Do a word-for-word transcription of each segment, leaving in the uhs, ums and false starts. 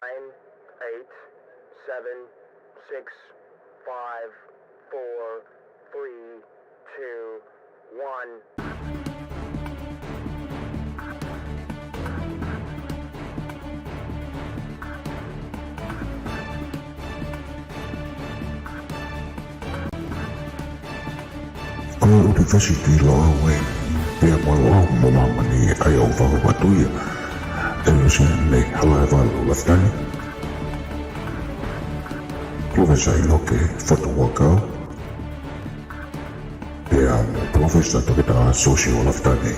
Nine, eight, seven, six, five, four, three, two, one. Ko e University Loʻau ē, pea mo Loʻau mo māmani ʻa ia ʻoku fakapatū ia ʻe Luseane Halaevalu Lafitani, Professor ʻInoke Fotu Huʻakau, pea mo Professor Toketā Siosiua Lafitani.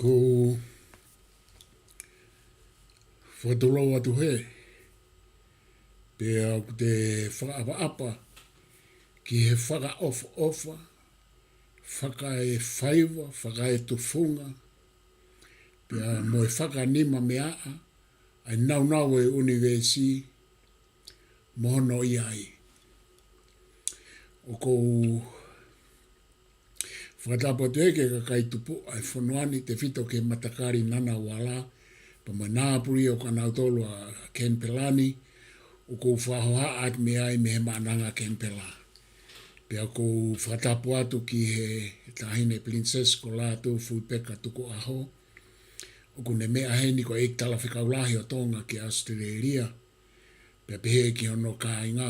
Ko e fakatulou atu hē, pea ʻoku te fakaʻapaʻapa ki he fakaʻofoʻofa, fakaefaiva, fakaetufunga, pea mo e fakanima meaʻa ʻa e nāunau ʻo e ʻunivēsi mo hono ʻi ai. ʻOku ou fakatapu atu ē ki he kakai tupuʻa ʻo e fonua ni, tefito ki he matakali Ngunnawal, pea mo e Ngambri ʻo kinautolu ʻa Kenipela ni, ʻoku ou fakahohaʻa atu mei ai mei he Maʻananga Kenipela. Pea ʻoku ou fakatapu atu ki he Taʻahine Pilinisesi ko Lātūfuipeka Tukuʻaho, ʻoku ne meʻa heni ko e ʻEiki Talafekau Lahi ʻo Tonga ki ʻAositelēlia, pea pehē ki hono kāinga,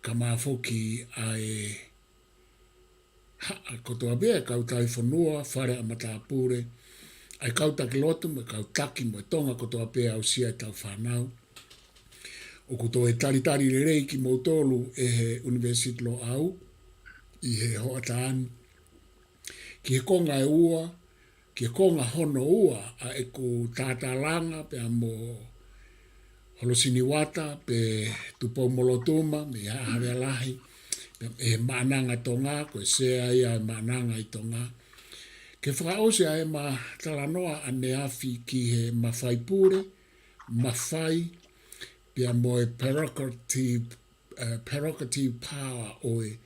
kae ʻumaʻā foki ʻa e haʻa kotoa pē ʻa e kau tauhi fonua, fale ʻa matāpule, ʻa e kau taki lotu mo e kau taki mo e Tonga kotoa pē, aʻusia ʻetau fānau. ʻOku toe talitali lelei kimoutolu ʻe he ʻUnivēsiti Loʻau ʻi he hoʻatā ni ki he konga ʻe ua, ki he konga hono ua ʻa ʻeku tatalanga pea mo Holosini Uata pea Tupoumolotuma mei Haʻa Havea Lahi, pea mei he Maʻananga Tonga, ko e sea ia ʻo e Maʻananga ʻi Tonga, ke fakaʻosi ʻa ʻema talanoa ʻaneafi ki he mafai pule, mafai, pea mo e prerogative, eh, prerogative power ʻo e,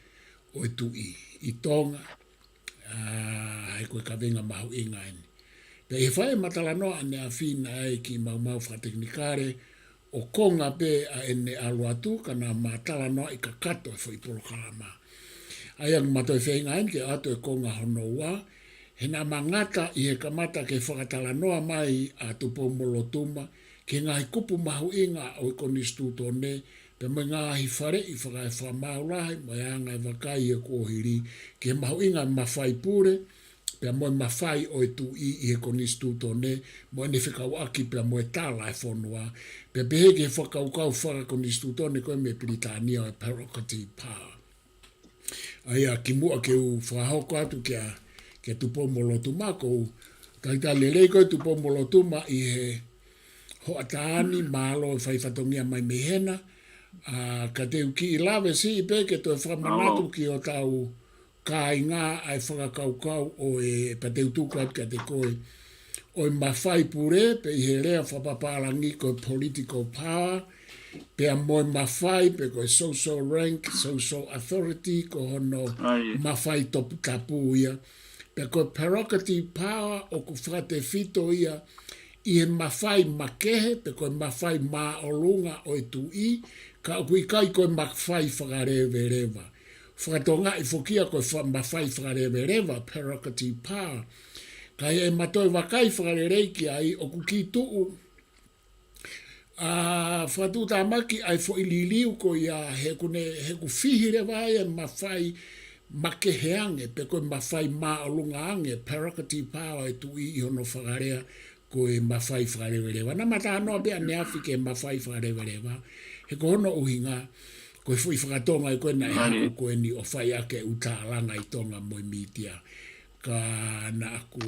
ʻo e tuʻi ʻi Tonga, ʻa, he ko e kaveinga mahuʻinga eni. Pea ʻi he fai ʻema talanoa ʻaneafi naʻe ʻi ai e kiʻi maumau fakatekinikale ʻo konga pē ʻa ʻene ʻalu atu, ka naʻá ma talanoaʻi kakato e foʻi polokalama. ʻA ia ʻoku ma toe feinga eni ke ʻoatu e konga hono ua, he naʻá ma ngata ʻi he kamata ke fakatalanoa mai ʻa Tupoumolotuma ki he ngaahi kupu mahuʻinga ʻo e Konisitūtone, pea mo e ngaahi faleʻi fakaefakamaau lahi mo e anga e vakai ʻi he kuohili, ki he mahuʻinga e mafai pule, pea mo e mafai ʻo e tuʻi ʻi he Konisitūtone, mo ʻene fekauʻaki pea mo e tala e fonua, pea pehē ki he fakakaukau fakakonisitūtone ko ē mei Pilitānia ʻo e prerogative power. ʻA ia kimuʻa ke u fakahoko atu kia, kia Tupoumolotuma, ʻoku ou talitali lelei koe Tupoumolotuma ʻi he hoʻatā ni, mālō e fai fatongia mai mei hena, ʻa, ka te u kiʻi lave siʻi pē ke toe fakamanatu ki hotau kāinga ʻa e fakakaukau ʻo e, pea te u tuku atu kiate koe, ʻo e mafai pule, pe ʻi he lea fakapapālangi ko e political power, pea mo e mafai pe ko e social rank, social authority, ko hono mafai toputapu ia. Pea ko e prerogative power ʻoku fakatefito ia ʻi he mafai makehe, pe ko e mafai māʻolunga ʻo e tuʻi, ka ʻoku ʻikai ko e mafai fakaleveleva. Fakatongaʻi foki ia ko e fa-, mafai fakaleveleva, prerogative power. Ka ʻi heʻema toe vakai fakalelei ki ai ʻoku kiʻi tuʻu, ʻa, fakatuʻutāmaki ʻa e foʻi liliu ko ia he ʻoku ne, he ʻoku fihi leva ai e mafai makehe ange, pe ko e mafai māʻolunga ange, prerogative power e tuʻi ʻi hono fakalea ko e mafai fakaleveleva. Naʻá ma talanoa pē ʻaneafi ki he mafai fakaleveleva, he ko hono ʻuhinga, ko e foʻi fakatonga ē ko ē naʻe haʻu ko eni ʻo fai ʻaki e ʻū tālanga ʻi Tonga mo e mītia. Ka naʻá ku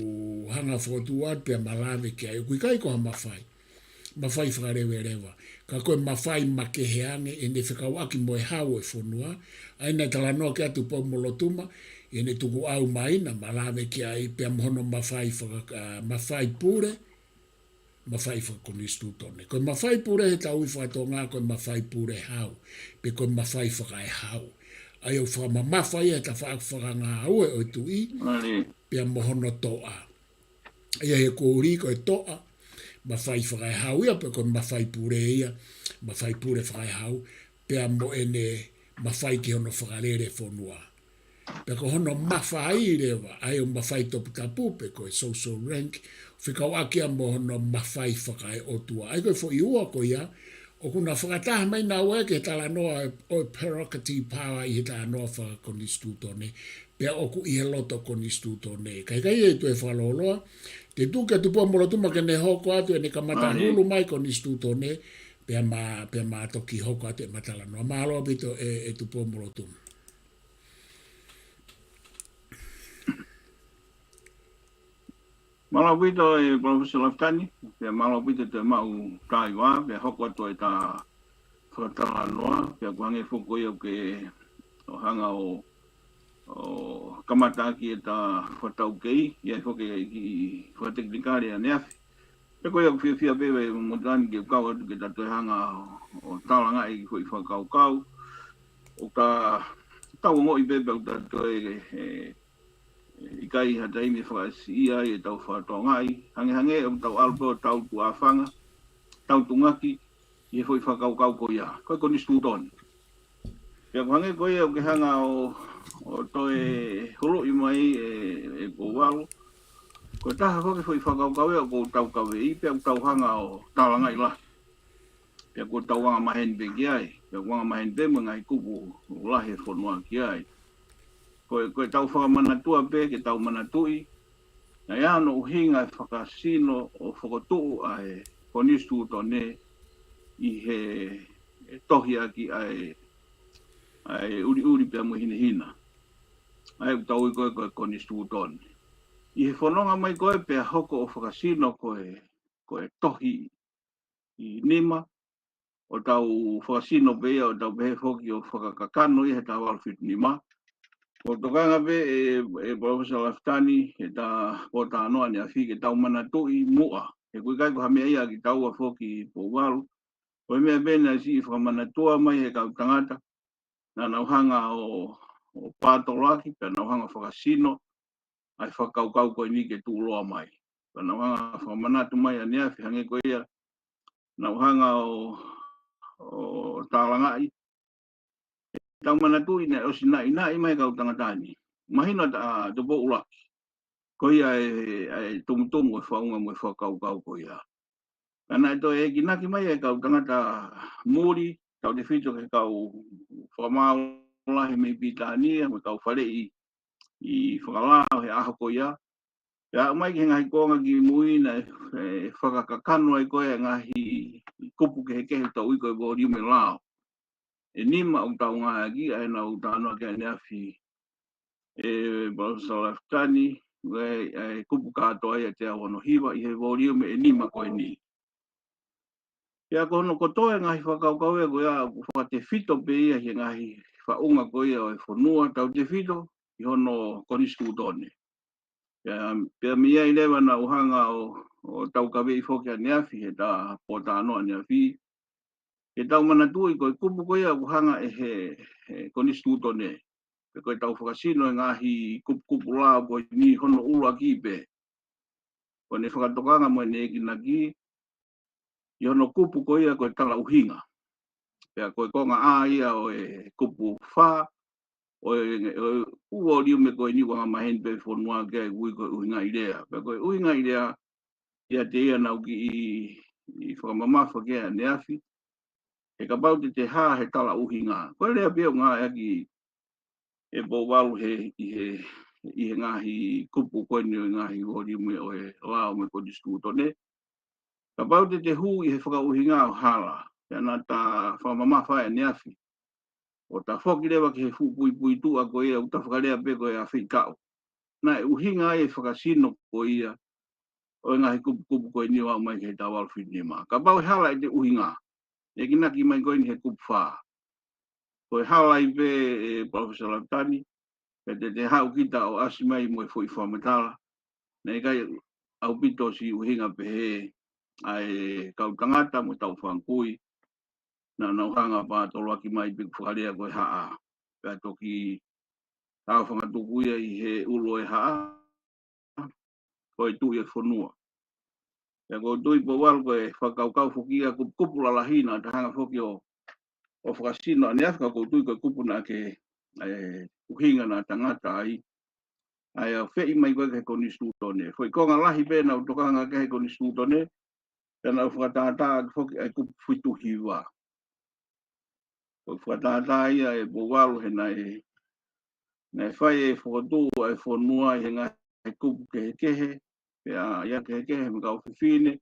hanga ʻo fokotuʻu atu pea ma lave ki ai, ʻoku ʻikai ko ha mafai, mafai fakaleveleva. Ka ko e mafai makehe ange ʻene fekauʻaki mo e hau ʻo e fonua, ʻa ia naʻe talanoa ki ai ʻa Tupoumolotuma, ʻi heʻene tukuʻau mai naʻá ma lave ki ai pea mo hono mafai faka-, ʻa, mafai pule, mafai fakakonisitūtone. Ko e mafai pule he tau ui fakatonga, ko e mafai pule hau, pe ko e mafai fakaehau. ʻA ia ʻoku fakamamafa ia he tafaʻaki fakangāue ʻo e tuʻi, pea mo hono toʻa. ʻA ia he kuo ʻuli ko e toʻa, mafai fakaehau ia, pe ko e mafai pule ia, mafai pule fakaehau, pea mo ʻene mafai ki hono fakalele fonua. Pea ko hono mafai leva, ʻa ia ʻoku mafai toputapu pe ko e social rank, fekauʻaki ia mo hono mafai fakaeʻotua. ʻA ia ko e foʻi ua ko ia, ʻoku na fakataha mai naua ki he talanoa ʻo e prerogative power ʻi he talanoa fakakonisitūtone, pea ʻoku ʻi he loto konisitūtone. Kae kehe ʻe toe fakalōloa, te u tuku kia Tupou Molotuma ke ne hoko atu ʻene kamata hulu mai konisitūtone, pea ma, pea ma toki hoko atu ʻema talanoa. Mālō ʻaupito ʻe, ʻe Tupou Molotuma. Mālō ʻaupito ʻe Palōfesa Lafitani, pea mālō ʻaupito ʻetau maʻu taimi, pea hoko atu ʻeta fakatalanoa, pea ʻoku hangē foki ia ʻoku ke ʻo hanga ʻo, ʻo kamata ʻaki ʻeta fakataukei, ʻi ai foki e kiʻi fakatekinikale ʻaneafi. Pea ko ia ʻoku fiefia pē ʻe Motuʻa ni ke kau atu ke ta toe hanga ʻo, ʻo talangaʻi e kiʻi foʻi fakakaukau. ʻOku ta, tau ongoʻi pē pea ʻoku ta toe, e, ʻikai ha taimi fakaʻasi ia ʻi heʻetau fakatongaʻi. Hangehangē ʻoku tau ʻalu pē ʻo tau tuʻa fanga, tau tungaki ʻi he foʻi fakakaukau ko ia, ko e konisitūtone. Pea ʻoku hangē ko ia ʻoku ke hanga ʻo, ʻo toe huluʻi mai ʻe, ʻe Pouvalu. Ko e taha foki e foʻi fakakaukau ia ʻoku tau kaveʻi, pea ʻoku tau hanga ʻo talangaʻi lahi. Pea ʻoku tau anga maheni pē ki ai, pea ʻoku anga maheni pē mo e ngaahi kupu lahi e fonua ki ai. Ko e, ko ʻetau fakamanatua pē ke tau manatuʻi, naʻe ʻi ai hono ʻuhinga e fakasino ʻo fokotuʻu ʻa e konisitūtone ʻi he, e tohi ʻaki ʻa e, ʻa e ʻuliʻuli pea mo e hinehina. ʻA ia ʻoku tau ui ko ē ko e konisitūtone. ʻI he fononga mai ko ē pea hoko ʻo fakasino ko e, ko e tohi ʻi nima, ʻo tau fakasino pē ia, ʻo tau pehē foki ʻo fakakakano ia he taha valu fitu nima. Ko e tokanga pē ʻe, ʻe Palōfesa Lafitani, he ta pōtalanoa ʻaneafi ke tau manatuʻi muʻa. He ʻoku ʻikai ko ha meʻa ia kiate kitaua foki Pouvalu. Ko e meʻa pē naʻe siʻi fakamanatua mai he kau tangata, naʻa nau hanga ʻo, ʻo pātoloaki, pea nau hanga fakasino ʻa e fakakaukau ko eni ke tuʻuloa mai. Pea nau hanga fakamanatu mai ʻaneafi hangē ko ia, nau hanga ʻo, ʻo talangaʻi. Tau manatuʻi naʻe ʻosi naʻinaʻi mai e kau tangata ni. Mahino ʻa, ʻa Tupou ʻUluaki. Ko ia e, e tumutumu e faʻunga mo e fakakaukau ko ia. Ka naʻe toe enginaki mai e kau tangata muli, tautefito ki he kau fakamaau lahi mei Pilitānia, mo e kau faleʻi ʻi fakalao he ʻaho ko ia. Pea aʻu mai ki he ngaahi konga kimui naʻe, e, fakakakano ai ko ē e ngaahi kupu kehekehe ʻoku tau ui ko e voliume lao. ʻE nima ʻoku tau ngāueʻaki, ʻa ia naʻa ku talanoa ki ai ʻaneafi ʻe Palōfesa Lafitani, ʻa e, ʻa e kupu kātoa ia ʻe teau ono hiva ʻi he voliume ʻe nima ko eni. Pea ko hono kotoa e ngaahi fakakaukau ia ko ia ʻoku fakatefito pē ia ʻi he ngaahi faʻunga ko ia ʻo e fonua, tautefito ʻi hono konisitūtone. Pea, pea mei ai leva naʻa ku hanga ʻo, ʻo taukaveʻi foki ʻaneafi he ta pōtalanoa ʻaneafi, ke tau manatuʻi ko e kupu ko ia ʻoku hanga ʻe he, he konisitūtone, pe ko ʻetau fakasino e ngaahi kupukupu lao ko eni, hono ʻuluaki pē, ko ʻene fakatokanga mo ʻene enginaki ʻi hono kupu ko ia ko e talaʻuhinga. Pea ko e konga ʻā ia ʻo e kupu fā, ʻo e, ʻo e ʻū voliume ko eni ʻoku anga maheni pē e fonua ki ai, ʻoku ui ko e ʻUhingaʻilea. Pea ko e ʻUhingaʻilea, ʻiate ia naʻa ku kiʻi, ʻi fakamamafa ki ai ʻaneafi, he kapau te te hā he talaʻuhinga. Ko e lea pē ʻoku ngāueʻaki ʻe Pouvalu he, ʻi he, ʻi he ngaahi kupu ko eni ʻo e ngaahi voliume ʻo e lao mo e konisitūtone. Kapau te te hū ʻi he fakaʻuhinga ʻo hala, pea naʻa ta fakamamafa ai ʻaneafi, ʻo ta foki leva ki he fuʻu puipuituʻa ko ia ʻoku ta fakalea pē ko e afeitaʻu. Naʻe ʻuhinga ai e fakasino ko ia ʻo e ngaahi kupukupu ko eni ʻo aʻu mai ki he taha valu fitu nima. Kapau ʻe hala ʻete ʻuhinga, ʻe enginaki mai ko eni he kupu fā. Ko e hala ai pē ʻe Palōfesa Lafitani, pea te te haʻu kita ʻo ʻasi mai mo e foʻi fakamatala. Naʻe ʻikai ʻaupito siʻi ʻuhinga pehē ʻa e kau tangata mo e tauʻi fanga kui, naʻa nau hanga pē ʻo toloaki mai pē ʻoku fakalea ko e haʻa. Pea toki hao fanga tuku ia ʻi he ʻulu ʻo e haʻa, ko e tuʻi ʻo e fonua. Pea ʻoku ou tui Pouvalu ko e fakakaukau foki ia kupukupu lalahi naʻa ta hanga foki ʻo, ʻo fakasino ʻaneafi ka ʻoku ou tui ko e kupu naʻa ke, ʻa e ʻuhinga naʻa ta ngata ai. ʻA ia ʻoku feʻi mai ko ē ki he konisitūtone. Foʻi konga lahi pē naʻa ku tokanga ki ai he konisitūtone, pea naʻa ku fakatātā ʻaki foki ʻa e kupu fitu hiva. Ko e fakatātā ia ʻe Pouvalu he naʻe, naʻe fai e fokotuʻu ʻa e fonua ʻi he ngaahi kupu kehekehe, pea ia kehekehe mo e kau fefine,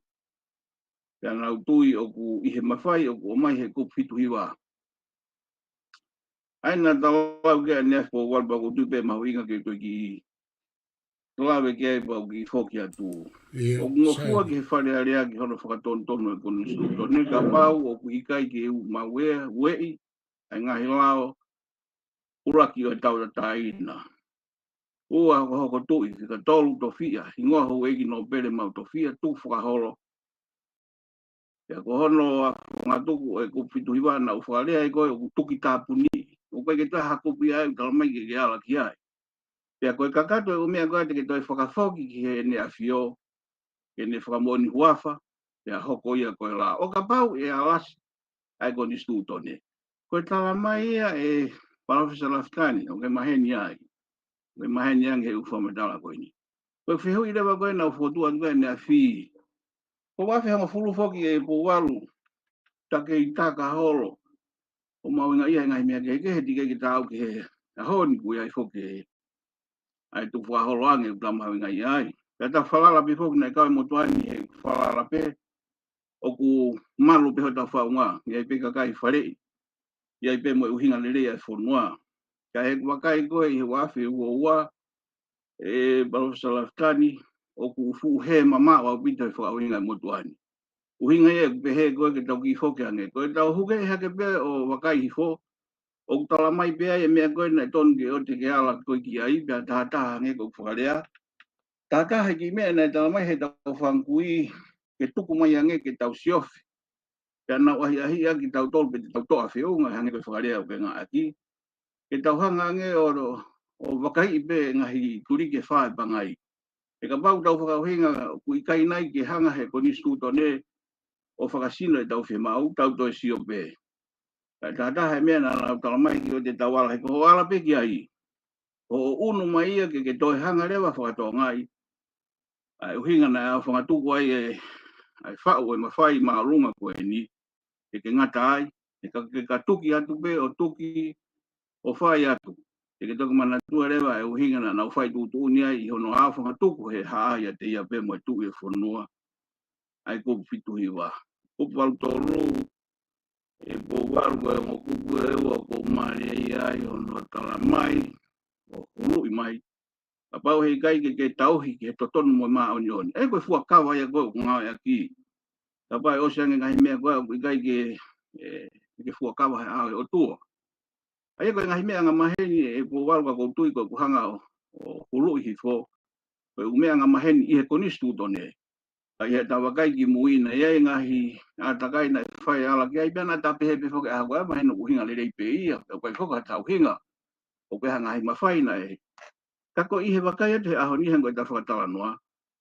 pea naʻa ku tui ʻoku ʻi he mafai ʻoku ʻomai he kupu fitu hiva. ʻA ia naʻa ta lau ki ai ʻaneafi Pouvalu pea ʻoku ou tui pē mahuʻinga ke toe kiʻi lave ki ai pea u kiʻi foki atu. ʻIo, ʻoku ngofua sai. Ki he Fale Alea ki hono fakatonutonu e konisitūtone kapau ʻoku ʻikai ke u maʻu e ueʻi ʻa e ngaahi lao ʻuluaki ʻo e tauʻatāina. Ua, hokohoko tuʻi, fika tolu, tofiʻa, hingoa houʻeiki nōpele maʻu tofiʻa, tukufakaholo. Pea ko hono ʻaonga tuku ʻo e kupu fitu hiva naʻa ku fakalea ai ko ē ʻoku tuki tāpuni. ʻOku ʻikai ke toe ha kupu ia ʻe talamai ke ke ala ki ai. Pea ko e kakato e ʻū meʻa ko ē te ke toe fakafoki ki heʻene ʻafio, ke ne fakamoʻoni huafa, pea hoko ia ko e lao. ʻO kapau ʻe alasi ʻa e konisitūtone. Ko e talamai ia ʻe Palōfesa Lafitani, ʻoku ke maheni ai. ʻOku ke maheni ange he ʻū fakamatala ko eni. Ko e fehuʻi leva ko ē naʻa ku fokotuʻu atu ko ē ʻaneafi. Ko e ua afe hongofulu foki ʻe Pouvalu, ta kei taka holo. ʻO mahuʻingaʻia he ngaahi meʻa kehekehe, teʻeki ke ta aʻu ki he ʻaho ni ʻoku ʻi ai foki ʻa e tukufakaholo ange ʻoku ta mahuʻingaʻia ai. Pea ta falala pē foki naʻe kau e motuʻa ni he falala pē ʻoku malu pē hotau faʻunga, ʻi ai pē kakai faleʻi, ʻi ai pē mo e ʻuhinga lelei ʻa e fonua. Ka ʻi heʻeku vakai ko ē ʻi he ua afe ua ua, ʻe Palōfesa Lafitani, ʻoku fuʻu hē mamaʻo ʻaupito he fakaʻuhinga e motuʻa ni. ʻUhinga ia ʻeku pehē ko ē ke tau kiʻi foki ange. Ko e tau huke hake pē ʻo vakai hifo, ʻoku talamai pē ai e meʻa ko ē naʻe tonu ke ʻoua te ke ala ko ē ki ai, pea tahataha ange ko ʻeku fakalea. Tahataha e kiʻi meʻa naʻe talamai he tau fanga kui ke tuku mai ange ke tau siofi. Pea nau ʻahiʻahiʻaki tautolu pe te tau toʻa feʻunga, hangē ko e fakalea ʻoku ke ngāueʻaki. Ke tau hanga ange ʻo, ʻo vakaiʻi pē ngaahi tuliki ʻe fā ʻe pangai. He kapau tau fakaʻuhinga ʻoku ʻikai nai ke hanga he konisitūtone ʻo fakasino e tau fiemaʻu, tau toe sio pē. Kae tahataha e meʻa naʻa nau talamai ke ʻoua te tau ala he ko hoʻo ala pē ki ai, ʻo ʻunu mai ia ke ke toe hanga leva fakatokangaʻi ʻa e ʻuhinga naʻe ʻaofangatuku ai e, ʻa e faʻu e mafai māʻolunga ko eni, ke ke ngata ai, he ka ke ka tuki atu pē ʻo tuki ʻo fai atu. Te ke toki manatua leva e ʻuhinga naʻa nau fai tuʻutuʻuni ai ʻi hono ʻaofangatuku he haʻa ʻiate ia pea mo e tuʻi e fonua. ʻA e kupu fitu hiva. Kupu valu tolu, ʻe Pouvalu ko e ongo kupu ʻe ua ʻoku ou mālieʻia ai hono talamai, ʻo huluʻi mai. Kapau heʻikai ke ke tauhi ki he totonu mo e māʻoniʻoni. ʻE ko e fuakava ia ko ē ʻoku ngāueʻaki. Kapau ʻe ʻosi ange ngaahi meʻa ko ē ʻoku ʻikai ke, ʻe, ke fuakava he ʻao e ʻOtua. ʻA ia ko e ngaahi meʻa angamaheni ʻe Pouvalu ka ʻoku ou tui ko ʻeku hanga ʻo, ʻo huluʻi hifo. Ko e ʻū meʻa angamaheni ʻi he konisitūtone. Ka ʻi heʻeta vakai ki mui naʻe ʻi ai e ngaahi ʻātakai naʻe fai ala ki ai pea naʻa ta pehē pē foki ʻa ko ē mahino ʻoku ʻuhinga lelei pē ia, ʻoku ʻikai foki ha tau ʻuhinga, ʻoku ʻi ai ha ngaahi mafai naʻe. Ka ko ʻi he vakai atu he ʻaho ni hangē ko ʻeta fakatalanoa,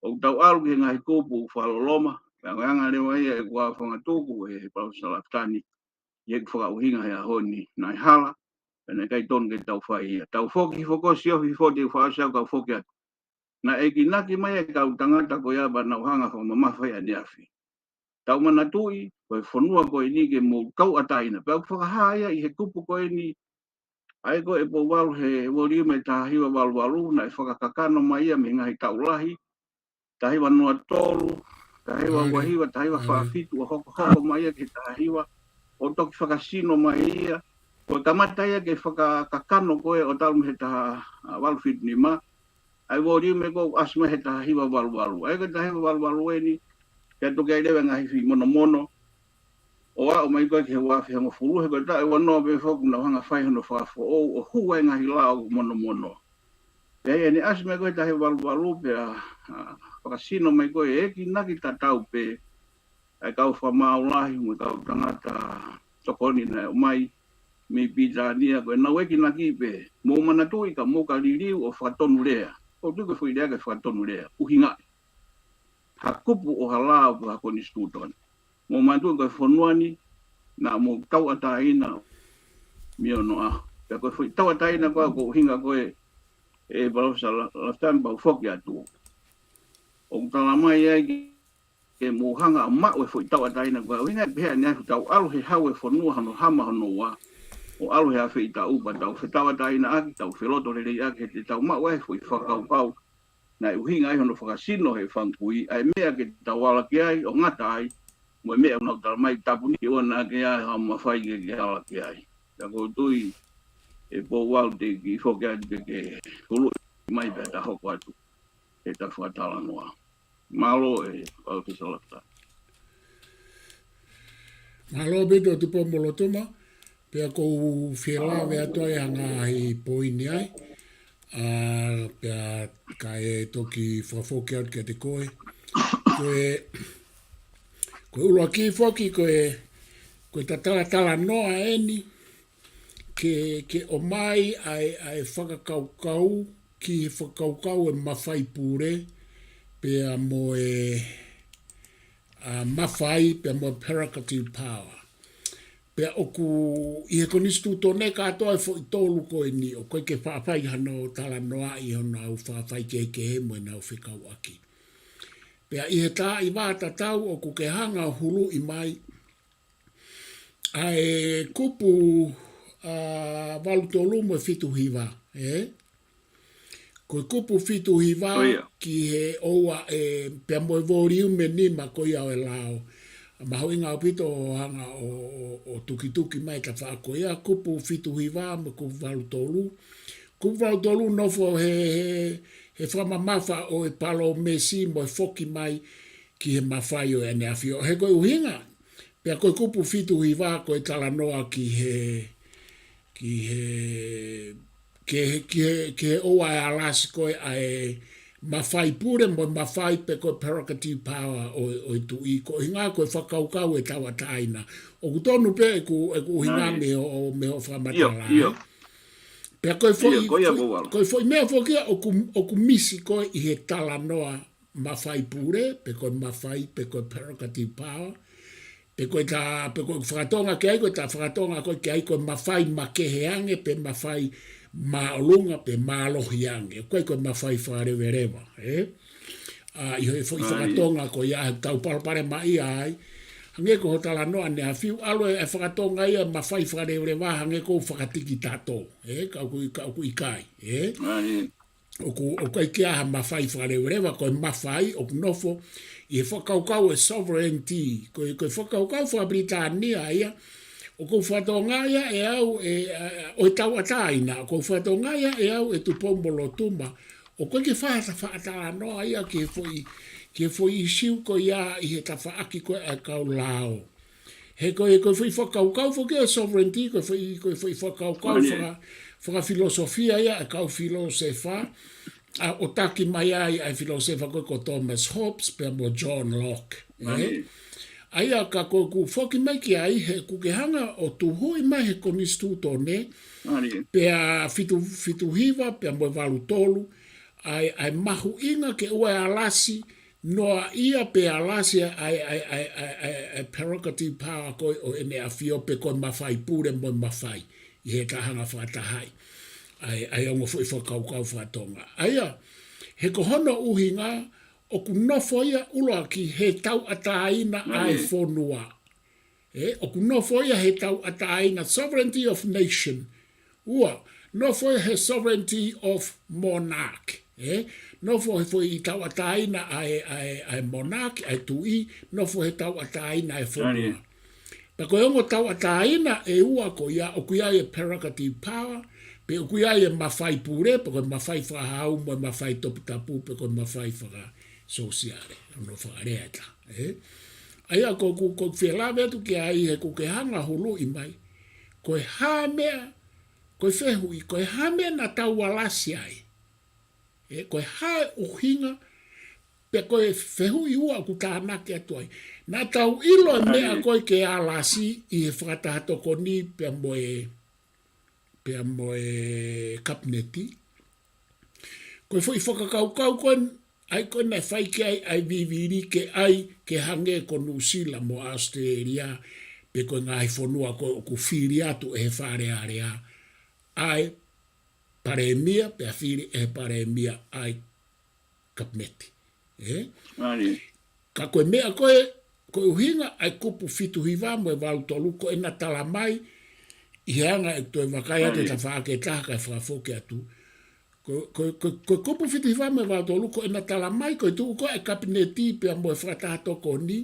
ʻoku tau ʻalu ki he ngaahi kupu fakaloloma, pea ko e anga leva ia ʻeku ʻaofangatuku ʻe Palōfesa Lafitani, ʻi heʻeku fakaʻuhinga he ʻaho ni, naʻe hala, pea naʻe ʻikai tonu ke tau fai ia. Tau foki hifo ko ē siofi hifo te u fakaʻosi au kau foki atu. Naʻe enginaki mai e kau tangata ko ia pea nau hanga fakamamafa ʻaneafi. Tau manatuʻi, ko e fonua ko eni ke mou tauʻatāina. Pea ʻoku fakahā ia ʻi he kupu ko eni, ʻa ia ko ē ʻe Pouvalu he voliume taha hiva valu valu, naʻe fakakakano mai ia mei he ngaahi taʻu lahi, taha hiva noa tolu, taha hiva ua hiva, taha hiva fā fitu, ʻo hokohoko mai ia ki he taha hiva, ʻo toki fakasino mai ia, ko e kamata ia ke fakakakano ko ē ʻo talu mei he taha, ʻa, valu fitu nima, ʻa e voliume ko ē ʻoku ʻasi mai he taha hiva valu valu. ʻA ia ko e taha hiva valu valu eni, pea toki ʻi ai leva e ngaahi femonomono, ʻo aʻu mai ko ē ki he ua afe hongofulu, he ko e taʻu ua noa pē foki naʻa nau hanga fai hono fakafoʻou, ʻo hū ai e ngaahi lao monomono. Pea ʻi heʻene ʻasi mai ko ē taha hiva valu valu pea, ʻa, fakasino mai ko ē ʻe enginaki tatau pē, ʻa e kau fakamaau lahi mo e kau tangata tokoni naʻe ʻomai mei Pilitānia, ko ʻenau ekinaki pē, mou manatuʻi ka mou ka liliu ʻo fakatonu lea. ʻOku ou tui ko e foʻi lea ke fakatonu lea, ʻuhinga ha kupu ʻo ha lao pe ha konisitūtone. Mou manatuʻi ko e fonua ni, naʻa mou tauʻatāina mei onoʻaho. Pea ko e foʻi tauʻatāina ko ē ʻoku ou ʻuhinga ko ē, ʻe Palōfesa La-, Lafitani, pea u foki atu. ʻOku tala mai ai ke, ke mou hanga ʻo maʻu e foʻi tauʻatāina ko ē. ʻUhinga ʻe pehē ʻanenai ʻoku tau ʻalu he hau e fonua hono hama hono ua, ʻo ʻalu he afeʻi taʻu pea tau fetauʻatāinaʻaki, tau felotoleleiʻaki, he te tau maʻu ai e foʻi fakakaukau naʻe ʻuhinga ai hono fakasino he fanga kui, ʻa e meʻa ke tau ala ki ai, ʻo ngata ai mo e meʻa ʻoku nau tala mai, tāpuni ʻoua naʻa ke ʻi ai ha mafai ke ke ala ki ai. Pea ʻoku ou tui, ʻe Pouvalu, te u kiʻi foki atu ke ke huluʻi mai pea ta hoko atu he ta fakatalanoa. Mālō, ʻe Palōfesa Lafitani. Mālō ʻaupito Tupou-mo-Lotuma, pea ʻoku ou fie lave atu ai ha ngaahi poini ai, ʻa, pea kae toki fakafoki atu kiate koe. Ko e, ko e ʻuluaki foki ko e, ko e ta talatalanoa eni, ke, ke ʻomai ʻa e, ʻa e fakakaukau, ki he fakakaukau e mafai pule, pea mo e, ʻa, mafai, pea mo e prerogative power. Pea ʻoku ʻi he konisitūtone kātoa e foʻi tolu ko eni, ʻoku ʻikai ke faʻa fai hano talanoaʻi hono ʻau fakafaikehekehe mo ʻenau fekauʻaki. Pea ʻi he taaʻi vā tatau ʻoku ke hanga ʻo huluʻi mai ʻa e kupu, ʻa, valu tolu mo e fitu hiva, ē? Ko e kupu fitu hiva ʻo ia, ki he ʻoua ʻe, pea mo e voliume nima ko ia ʻo e lao. Mahuʻinga ʻaupito ʻo hanga ʻo, ʻo, ʻo tukituki mai e tafaʻaki ko ia, kupu fitu hiva mo e kupu valu tolu. Kupu valu tolu nofo he, he, he fakamamafa ʻo e palōmesi mo e foki mai ki he mafai ʻo ʻEne ʻAfio. He ko e ʻuhinga, pea ko e kupu fitu hiva ko e talanoa ki he, ki he, ki he, ki he, ki he ʻoua ʻe alasi ko ē ʻa e mafai pule mo e mafai pe ko e prerogative power ʻo, ʻo e tuʻi. Ko e ʻuhinga ko e fakakaukau e tauʻatāina. ʻOku tonu pē ʻeku, ʻeku ʻuhinga, ʻa e, mei hoʻo, mei hoʻo fakamatala, ʻio, ʻio, ē? Pea ko e, ʻio, foʻi, ko ia foʻi, Pouvalu, ko e foʻi meʻa foki ia ʻoku, ʻoku misi ko ē ʻi he talanoa mafai pule, pe ko e mafai, pe ko e prerogative power, pe ko e ta, pe ko e fakatonga ki ai, ko e ta fakatonga ko ē ki ai, ko e mafai makehe ange, pe mafai māʻolunga, pe mālohi ange. Ko e, ko e mafai fakaleveleva, ē? ʻA, ʻi he foʻi, ʻa ia, fakatonga ko ia, he tau palopalemaʻia ai. Hangē ko hoʻo talanoa ʻEne ʻAfio, ʻalu e, e fakatonga ia mafai fakaleveleva, hangē ko e fakatikitato, ē? Ka ʻoku, ka ʻoku ʻikai, ē? ʻA ia. ʻOku, ʻoku ʻikai ke ʻi ai ha mafai fakaleveleva, ko e mafai ʻoku nofo ʻi he fakakaukau e sovereignty, ko e, ko e fakakaukau faka-Pilitānia ia, ʻoku ou fakatonga ia ʻe au, ʻe, ʻa, ʻo e tauʻatāina, ʻoku ou fakatonga ia ʻe au ʻe Tupou-mo-Lotuma, ʻoku ʻikai ke faʻa ta faʻa talanoa ia ki he foʻi, ki he foʻi ʻīsiu ko ia ʻi he tafaʻaki ko ē ʻa e kau lao. He ko e, ko e foʻi fakakaukau foki ʻo e sovereignty, ko e foʻi, ko e foʻi fakakaukau, ʻa ia, faka-, fakafilosofia ia ʻa e kau filōsefa, ʻa, ʻo taki mai ai ʻa e filōsefa ko ē ko Thomas Hobbes pea mo John Locke, ē? ʻA ia. ʻA ia ka ko ʻeku foki mai ki ai, he ʻoku ke hanga ʻo tuhuʻi mai he konisitūtone, ʻa ia, pea fitu, fitu hiva, pea mo e valu tolu, ʻa e, ʻa e mahuʻinga ke ʻoua ʻe alasi noaʻia pe alasi ʻa e, ʻa e, ʻa e, ʻa e, ʻa e, ʻa e prerogative power ko ē ʻo ʻEne ʻAfio pe ko e mafai pule mo e mafai ʻi he ta hanga ʻo fakatahaʻi ʻa e, ʻa e ongo foʻi fakakaukau faka-Tonga. ʻA ia, he ko hono ʻuhinga, ʻoku nofo ia ʻuluaki he tauʻatāina ʻa e, ʻa ia, fonua. Ē, ʻoku nofo ia he tauʻatāina, sovereignty of nation. Ua, nofo ia he sovereignty of monarch. Ē, nofo he foʻi tauʻatāina ʻa e, ʻa e, ʻa e monarch, ʻa e tuʻi, nofo he tauʻatāina ʻa e fonua. Ane. Pea ko e ongo tauʻatāina ʻe ua ko ia, ʻoku ʻi ai e prerogative power, pe ʻoku ʻi ai e mafai pule, pe ko e mafai fakahau mo e mafai toputapu, pe ko e mafai fakasōsiale, hono fakalea ʻe taha, ē? ʻA ia ko ʻeku, ko ʻeku fie lave atu ki ai he ʻoku ke hanga ʻo huluʻi mai. Ko e hā meʻa, ko e fehuʻi, ko e hā meʻa naʻa tau alasi ai. Ē, ko e hā e ʻuhinga, pe ko e fehuʻi ua ʻoku tānaki atu ai. Naʻa tau ʻilo e meʻa ko ē ke alasi ʻi he fakataha tokoni pea mo e, pea mo e kapineti. Ko e foʻi fakakaukau ko ē, ʻa ia ko ē naʻe fai ki ai ʻa e vivili ke ʻai ke hangē ko Nuʻusila mo ʻAositelēlia, pe ko e ngaahi fonua ko ē ʻoku fili atu ʻe he Fale Alea ʻa e palēmia, pea fili ʻe he palēmia ʻa e kapineti. Ē? Ka ko e meʻa ko ē, ko e ʻuhinga ʻa e kupu fitu hiva mo e valu tolu ko ʻena tala mai, ʻi he anga ʻeku toe vakai atu e tafaʻaki ʻe taha kae fakafoki atu. Ko, ko, ko, ko e kupu fitu hiva mo e valu tolu ko ʻena tala mai, ko e tuʻu ko ē ʻa e kapineti pea mo e fakataha tokoni,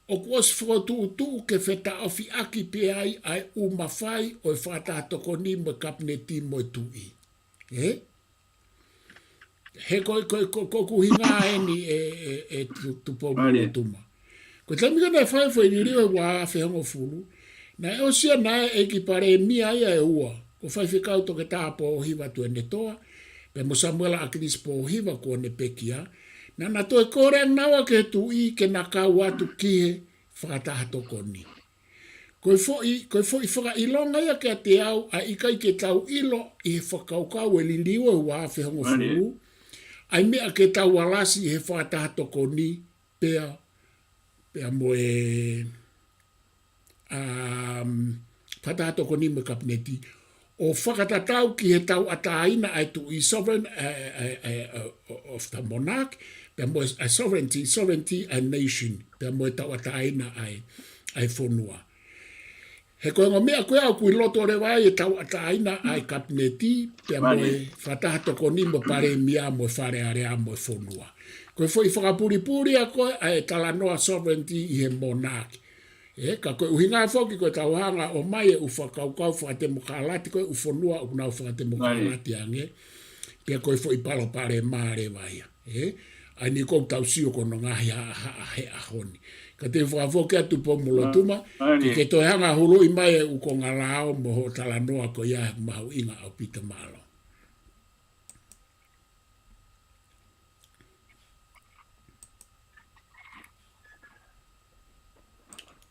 ʻoku ʻosi fokotuʻutuʻu ke fetaʻofiʻaki pē ai ʻa e ʻū mafai ʻo e fakataha tokoni mo e kapineti mo e tuʻi. Ē? He ko, ko, ko, ko ʻeku ʻuhinga eni ē, ē, ē Tu-, Tupou Molotuma. Ko e taimi ko ē naʻe fai e foʻi liliu he ua afe hongofulu, naʻe ʻosi ia naʻe ʻEiki Palēmia ia ʻe ua. Ko Faifekau Toketā Pōhiva Tuʻiʻonetoa, pea mo Samuela ʻAkilisi Pōhiva kuo ne pekia. Naʻa na toe kole ʻa naua ki he tuʻi ke na kau atu ki he fakataha tokoni. Ko e foʻi, ko e foʻi fakaʻilonga ia kiate au, ʻa e ʻikai ke tau ʻilo ʻi he fakakaukau e liliu ʻe ua afe hongofulu, ʻa e meʻa ke tau alasi ʻi he fakataha tokoni, pea, pea mo e, um, fakataha tokoni mo e kapineti. ʻO fakatatau ki he tauʻatāina ʻa e tuʻi, sovereign, ē, ē, ē, ē, of the monarch, pea mo e, ē, sovereignty, sovereignty ʻa e nation, pea mo e tauʻatāina ʻa e, ʻa e fonua. He ko e ongo meʻa ko ē ʻoku ʻi loto leva ai e tauʻatāina ʻa e kapineti, pea mo e fakataha tokoni mo e palēmia mo e Fale Alea mo e fonua. Ko e foʻi fakapulipuli ia ko ē ʻa e talanoa sovereignty ʻi he monarch. Ē, ka ko e ʻuhinga foki ko e tau hanga ʻo ʻomai e ʻū fakakaukau fakatemokalati ko ē ʻū fonua ʻoku nau fakatemokalati ange. Pea ko e foʻi palopalema leva ia. Ē, ʻa eni ʻoku tau sio ko hono ngaahi haʻahaʻa he ʻaho ni. Ka te u fakafoki atu Tupou Molotuma, ke, ke toe hanga huluʻi mai e ʻū konga lao mo hoʻo talanoa ko ia he mahuʻinga ʻaupito, mālō.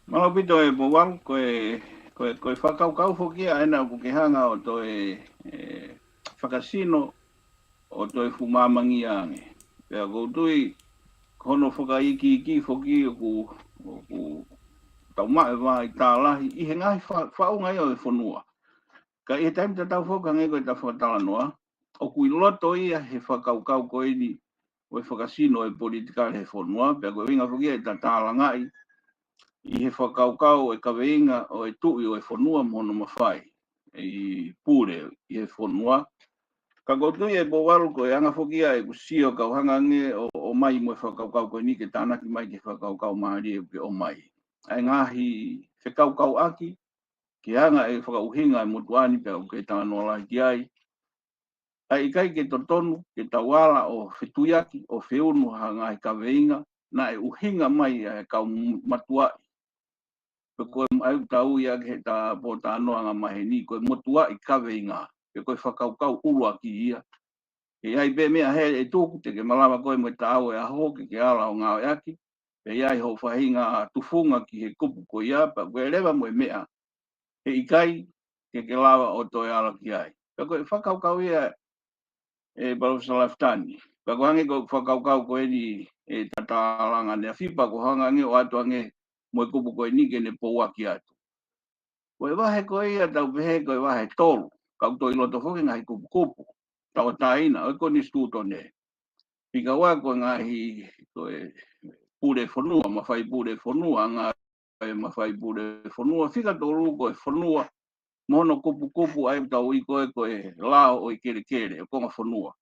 Mālō ʻaupito e Pouvalu, ko e, ko e, ko e fakakaukau foki ia ʻena ʻoku ke hanga ʻo toe, ē, fakasino ʻo toe fuʻu māmangia ange. Pea ʻoku ou tui, ko hono fakaikiiki foki ʻoku, ʻoku tau maʻu e vaʻa ʻi tālahi, ʻi he ngaahi fa-, faʻunga ia ʻo e fonua. Ka ʻi he taimi tatau foki hangē ko e ta fakatalanoa, ʻoku ʻi loto ia he fakakaukau ko eni, ʻo e fakasino e politikale he fonua, pea ko e ʻuhinga foki ia ʻe ta tālangaʻi, ʻi he fakakaukau e kaveinga ʻo e tuʻi ʻo e fonua mo hono mafai, ʻi pule ʻi he fonua. Ka ʻoku ou tui e Pouvalu ko e anga foki ia ʻeku sio kau hanga ange ʻo, ʻomai mo e fakakaukau ko eni ke tānaki mai ki he fakakaukau mālie ʻoku ke ʻomai. ʻA e ngaahi fekaukauʻaki, ke anga e fakaʻuhinga e motuʻa ni pea ʻoku ke talanoa lahi ki ai. ʻA e ʻikai ke totonu, ke tau ala ʻo fetuiaki, ʻo feunu ha ngaahi kaveinga, naʻe ʻuhinga mai ʻa e kau matuaʻi. Pe ko e ʻai tau ia ke he ta pōtalanoa angamaheni, ko e motuʻaʻi kaveinga, pe ko e fakakaukau ʻuluaki ia. ʻE ʻi ai pē meʻa he ʻe tuku te ke malava koe mo e taʻau e ʻaho ke ke ala ʻo ngāueʻaki, pea ʻi ai hoʻo faʻahinga tufunga ki he kupu ko ia, pea ko e leva mo e meʻa ʻe ʻikai ke ke lava ʻo toe ala ki ai. Pea ko e fakakaukau ia ʻe Palōfesa Lafitani. Pea ko e hangē ko e fakakaukau ko eni ʻe ta tālanga ʻaneafi pea ko e hanga ange ʻo ʻoatu ange mo e kupu ko eni ke ne pouaki atu. Ko e vahe ko ia tau pehē ko e vahe tolu, kau toe ʻi loto foki ngaahi kupukupu tauʻatāina ʻo e konisitūtone. Fika ua ko e ngaahi, ko e pule fonua, mafai pule fonua, anga e mafai pule fonua, fika tolu ko e fonua, mo hono kupukupu ʻa ia ʻoku tau ui ko e, ko e lao ʻo e kelekele, ʻo e konga fonua.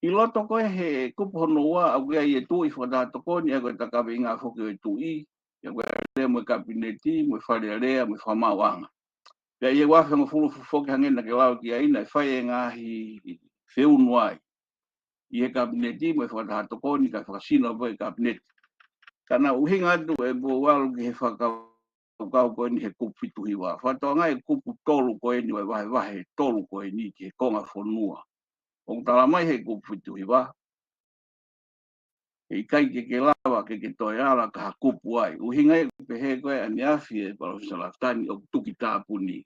ʻI loto ko ē he kupu hono ua, ʻoku ʻi ai e tuʻi fakataha tokoni, ʻa ia ko e ta kaveinga foki ʻo e tuʻi, ʻa ia ko e lea mo e kapineti, mo e Fale Alea, mo e fakamaauʻanga. Pea ʻi he ua afe hongofulu foki hangē naʻa ke lau ki ai naʻe fai e ngaahi feunu ai ʻi he kapineti mo e fakataha tokoni kae fakasino pē ʻe he kapineti. Ka naʻa ku ʻuhinga atu e Pouvalu ki he fakakaukau ko eni he kupu fitu hiva. Fakatokangaʻi e kupu tolu ko eni ʻo e vahevahe tolu ko eni ki he konga fonua. ʻOku tala mai he kupu fitu hiva, ʻe ʻikai ke ke lava ke ke toe ala ka ha kupu ai. ʻUhinga ia ʻoku pehē ko ē ʻaneafi ʻe Palōfesa Lafitani ʻoku tuki tāpuni.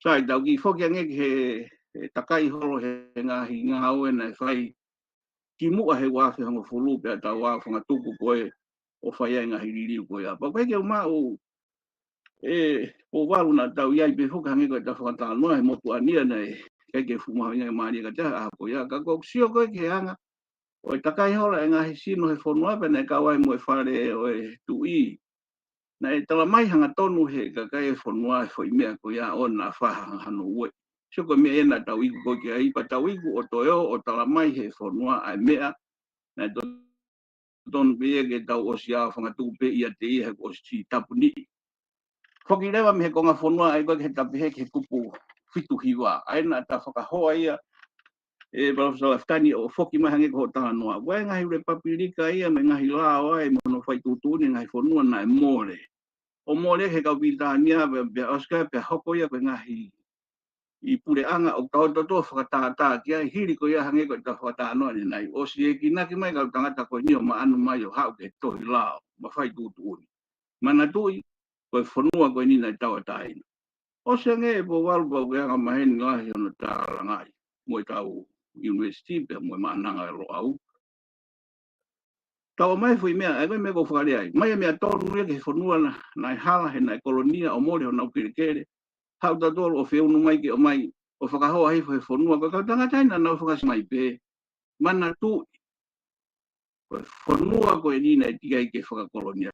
Sai, tau kiʻi foki ange ki he, he takai holo he ngaahi ngāue naʻe fai kimuʻa he ua afe hongofulu pea tau aofangatuku ko ē ʻo fai ai e ngaahi liliu ko ia. Pea ʻoku ʻikai ke u maʻu ʻe Pouvalu naʻa tau ʻi ai pē foki hangē ko ʻeta fakatalanoa he motuʻa ni ia naʻe ʻikai ke fuʻu mahuʻinga mālie kiate au he ʻaho ko ia. Ka ʻoku ou sio ko ē ki he anga ʻo e takai holo e ngaahi sino he fonua pea naʻe kau ai mo e fale ʻo e tuʻi. Naʻe talamai hangatonu he kakai e fonua e foʻi meʻa ko ia ʻo na faha hano ue. Sio ko e meʻa ia naʻa tau iku ko ē ki ai pea tau iku ʻo toe ō ʻo talamai he fonua ʻa e meʻa naʻe to- tonu pē ia ke tau ʻosi aofangatuku pē ʻiate ia he kuo ʻosi tāpuniʻi. Foki leva mei he konga fonua ʻa ia ko ē ki he ta pehē ki he kupu fitu hiva. ʻA ia naʻa ta fakahoa ia ʻe Palōfesa Lafitani ʻo foki mai hangē ko hoʻo talanoa. Ko e ngaahi lepapilika ia mo e ngaahi lao ia mo hono fai tuʻutuʻuni e ngaahi fonua naʻe mole. ʻO mole he kau Pilitānia pea, pea ʻosi ko ē pea hoko ia ko e ngaahi ʻi puleʻanga ʻo tau toto fakatātā ki ai hili ko ia hangē ko ʻeta fakatalanoa ʻanenai. ʻOsi ʻekinaki mai kau tangata ko eni ʻo maʻanu mai ʻo haʻu ki he tohi lao, mo fai tuʻutuʻuni. Manatuʻi, ko e fonua ko eni naʻe tauʻatāina. ʻOsi ange ʻe Pouvalu pau ke anga maheni lahi hono tālangaʻi, mo e kau university pea mo e Maʻananga ʻo Loʻau. Tau ō mai foʻi meʻa, ʻa ia ko e meʻa ʻoku ou fakalea ai. Mai e meʻa tonu ia ki he fonua na, naʻe hala he naʻe kolonia ʻo mole honau kelekele. Haʻu tautolu ʻo feʻunu mai ke ō mai, ʻo fakahoa hifo he fonua, ko e kau tangata ia naʻa nau fakaʻosi mai pē. Manatuʻi, ko e fonua ko eni naʻe teʻeki ai ke fakakolonia.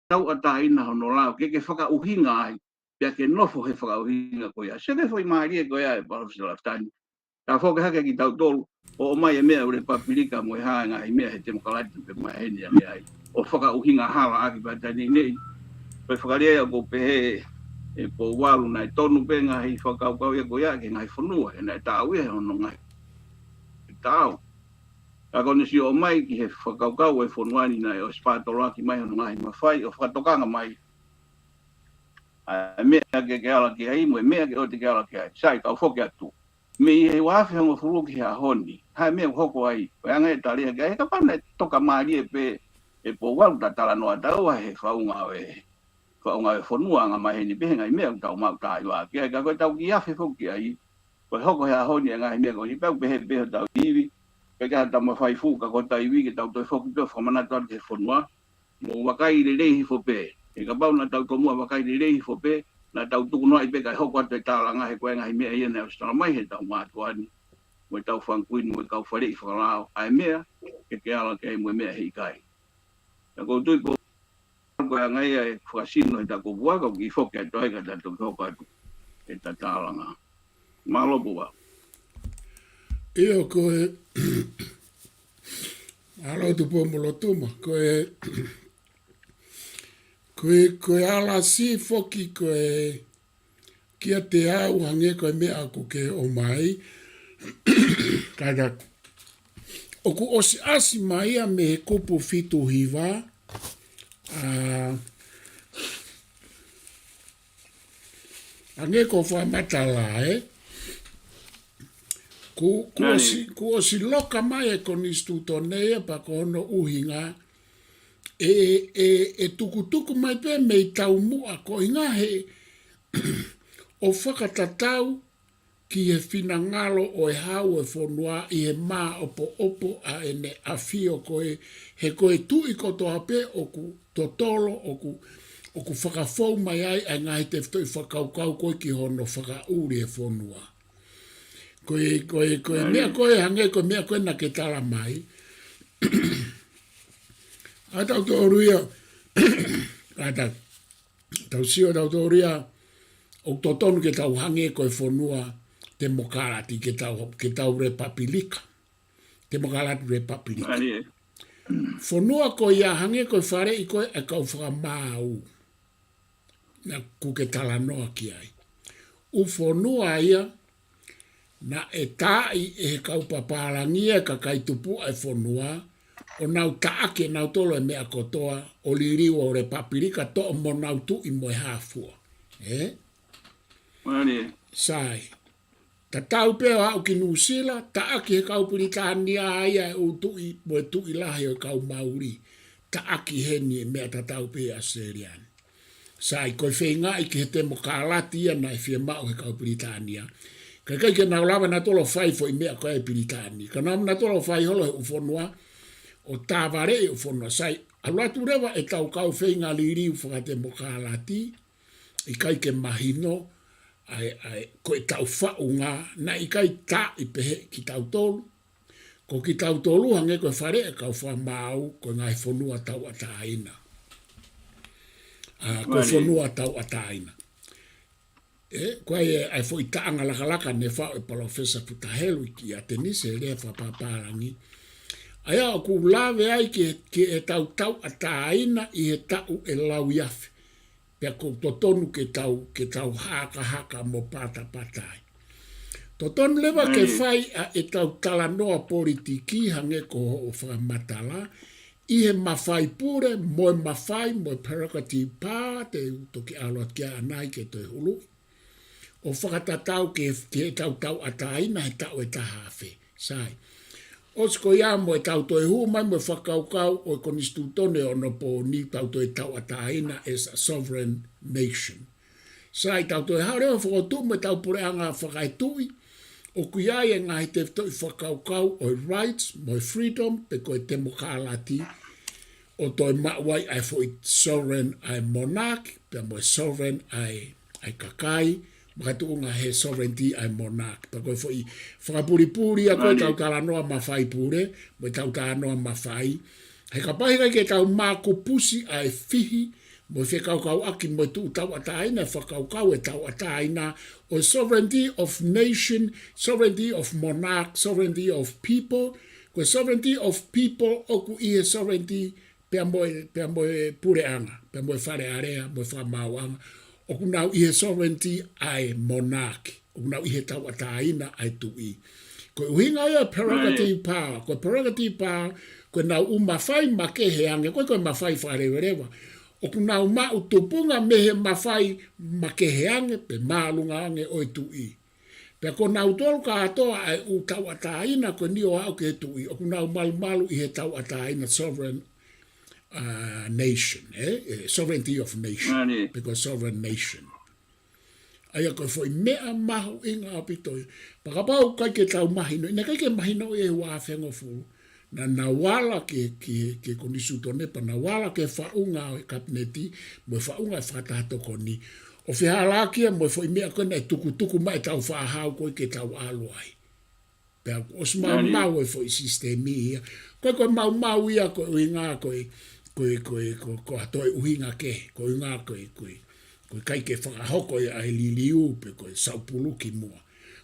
Tauʻatāina hono lao, ke ke fakaʻuhinga ai, pea ke nofo he fakaʻuhinga ko ia. Sio ki he foʻi mālie ko ia ʻe Palōfesa Lafitani. Ka foki hake kitautolu, ʻo ʻomai e meʻa ʻo e lepapilika mo e hā e ngaahi meʻa he temokalati pea maheni ange ai. ʻO fakaʻuhinga hala ʻaki pea tani nei. Ko e fakalea ia ʻoku ou pehē ʻe Pouvalu naʻe tonu pē ngaahi fakakaukau ia ko ia ki he ngaahi fonua, he naʻe taau ia he hono ngaahi taau. Ka ko ʻene sio ʻomai ki he fakakaukau ʻo e fonua ni naʻe ʻosi pātoloaki mai hono ngaahi mafai, ʻo fakatokanga mai ʻa e meʻa ke ke ala ki ai, mo e meʻa ke ʻoua te ke ala ki ai. Sai, kau foki atu. Mei he ua afe hongofulu ki he ʻaho ni, hā e meʻa ʻoku hoko ai, ko e anga ʻeta lea ki ai, kapau naʻe tokamālie pē ʻe Pouvalu ʻeta talanoa taua he faʻunga ʻo e, faʻunga ʻo e fonua anga maheni pē he ngaahi meʻa ʻoku tau maʻu taʻiva ki ai, ka ko ʻetau kiʻi afe foki ai, ko e hoko he ʻaho ni e ngaahi meʻa ko eni, pea ʻoku pehē pē hotau ivi, pea ke hotau mafai fuʻu ka ko hotau ivi ke tau toe foki pē ʻo fakamanatu atu ki he fonua, mo vakai lelei hifo pē. He kapau naʻa tau tomuʻa vakai lelei hifo pē, naʻa tau tukunoaʻi pē kae hoko atu e tālanga he ko e ngaahi meʻa ia naʻe ʻosi talamai he tau mātuʻa ni, mo e tau fanga kuini, mo e kau faleʻi fakalao, ʻa e meʻa ke ke ala ki ai mo e meʻa he ʻikai. Ka ʻoku ou tui ko, ko e anga ia e fakasino he ta kupu ʻa ia, ka ʻoku kiʻi foki atu ai ka ta toki hoko atu ʻeta tālanga. Mālō Pouvalu. ʻIo, ko e, mālō Tupou-mo-Lotuma, ko e, ko e, ko e alasi foki ko e kiate au hangē ko e meʻa ʻoku ke ʻomai. Kātaki. ʻOku ʻosi ʻasi mai ia mei he kupu fitu hiva, ʻa, hangē ko e fakamatala, ē? Kuo, kuo ʻosi, kuo ʻosi loka mai e konisitūtone ia pea ko hono ʻuhinga, ʻe, ʻe, ʻe tukutuku mai pē mei taumuʻa koeʻuhinga he ʻo fakatatau ki he finangalo ʻo e hau e fonua ʻi he māʻopoʻopo ʻa ʻEne ʻAfio ko ē, he ko e tuʻi kotoa pē ʻoku totolo, ʻoku, ʻoku fakafou mai ai ʻa e ngaahi tefitoʻi fakakaukau ko ē ki hono fakaʻuli e fonua. Ko e, ko e, ko e meʻa ko ē hangē ko e meʻa ko ē naʻa ke talamai. ʻA tautolu ia, ʻa tau, tau sio tautolu ia, ʻoku totonu ke tau hangē ko e fonua temokalati, ke tau, ke tau lepapilika. Temokalati lepapilika. Fonua ko ia hangē ko e faleʻi ko ē ʻa e kau fakamaau naʻa ku ke talanoa ki ai. ʻŪ fonua ia naʻe taaʻi ʻe he kau papālangi e kakai tupuʻa e fonua, ʻo nau taʻaki ʻe nautolu e meʻa kotoa, ʻo liliu ʻo lepapilika toʻo mo nau tuʻi mo e hā fua. Ē? Sai. Tatau pē ʻo aʻu ki Nuʻusila, taʻaki he kau Pilitānia ia e ʻū tuʻi, mo e tuʻi lahi ʻo e kau Mauli. Taʻaki heni e meʻa tatau pē ʻi ʻAositelēlia ni. Sai, ko e feingaʻi ki he temokalati ia naʻe fiemaʻu he kau Pilitānia. Ka ʻikai ke nau lava nautolu ʻo fai foʻi meʻa ko ē ʻa e Pilitānia. Ka nau lava nautolu ʻo fai holo he ʻū fonua, ʻo tāvaleʻi e ʻū fonua. Sai, ʻalu atu leva ʻetau kau feinga liliu fakatemokalati, ʻikai ke mahino, ʻa e, ʻa e, ko ʻetau faʻunga, naʻe ʻikai taaʻi pehē kitautolu. Ko kitautolu hangē ko e fale ʻa e kau fakamaau, ko e ngaahi fonua tauʻatāina. ʻA, ko e fonua tauʻatāina. ʻE, ko e, ʻa e foʻi taʻanga lakalaka naʻe faʻu ʻe Palōfesa Futa Helu ʻi ʻAtenisi, he lea fakapapālangi. ʻA ia ʻoku lave ai ki, ki heʻetau tauʻatāina ʻi he taʻu ʻe lauiafe. Pea ʻoku totonu ke tau, ke tau hakahaka mo patapata ai. Totonu leva ke fai ʻa ʻetau talanoa politiki hangē ko hoʻo fakamatala, ʻi he mafai pule, mo e mafai, mo e prerogative power, te u toki ʻalu atu ki ai ʻanai ke toe huluʻi. ʻO fakatatau ki he, ki heʻetau tauʻatāina he taʻu ʻe taha afe. Sai. ʻOsi ko ia mo ʻetau toe hū mai mo e fakakaukau ʻo e konisitūtone ʻo onopooni, tau toe tauʻatāina as a sovereign nation. Sai, tau toe haʻu leva ʻo fokotuʻu mo ʻetau puleʻanga fakaetuʻi, ʻoku ʻi ai e ngaahi tefitoʻi fakakaukau ʻo e rights, mo e freedom, pe ko e temokalati, ʻo toe maʻu ai ʻa e foʻi sovereign ʻa e monarch, pea mo e sovereign ʻa e, ʻa e kakai, makatuʻunga he sovereignty ʻa e monarch. Pea ko e foʻi fakapulipuli ia ko e tau talanoa mafai pule, mo e tau talanoa mafai. He kapau ʻikai ke tau makupusi ʻa e fihi, mo e fekaukauʻaki mo e tuʻu tauʻatāina, fakakaukau e tauʻatāina, ʻo e sovereignty of nation, sovereignty of monarch, sovereignty of people, ko e sovereignty of people ʻoku ʻi he sovereignty pea mo e, pea mo e puleʻanga, pea mo e Fale Alea, mo e Fakamaauʻanga, ʻoku nau ʻi he sovereignty ʻa e monarch, ʻoku nau ʻi he tauʻatāina ʻa e tuʻi. Ko e ʻuhinga ia prerogative power, ko e prerogative power, ko ʻenau ʻū mafai makehe ange, ko e, ko e mafai fakaleveleva. ʻOku nau maʻu tupunga mei he mafai makehe ange, pe māʻolunga ange ʻo e tuʻi. Pea ko nautolu kātoa ʻa e ʻū tauʻatāina ko eni ʻo aʻu ki he tuʻi, ʻoku nau malumalu ʻi he tauʻatāina sovereign, uh, nation, eh? Eh, sovereignty of nation, pe ko e sovereign nation. ʻA ia ko e foʻi meʻa mahuʻinga ʻaupito ia. Pea kapau ʻikai ke tau mahino, naʻe ʻikai ke mahino ʻi he ua afe hongofulu. Naʻa nau ala ki he, ki he, ki he konisitūtone pea nau ala ki he faʻunga ʻo e kapineti, mo e faʻunga ʻo e fakataha tokoni. ʻO fehālaaki ia mo e foʻi meʻa ko ē naʻe tukutuku mai ʻetau faʻahau ko ē ke tau ʻalu ai. Pea ʻosi maumau e foʻi sisitemi ia. Ko e, ko e maumau ia ko e ʻuhinga ko e, ko e, ko e, ko, ko ha toe ʻuhinga kehe, ko e ʻuhinga ko e, ko e, ko e ʻikai ke fakahoko ia ʻa e liliu pe ko e saupulu ki muʻa.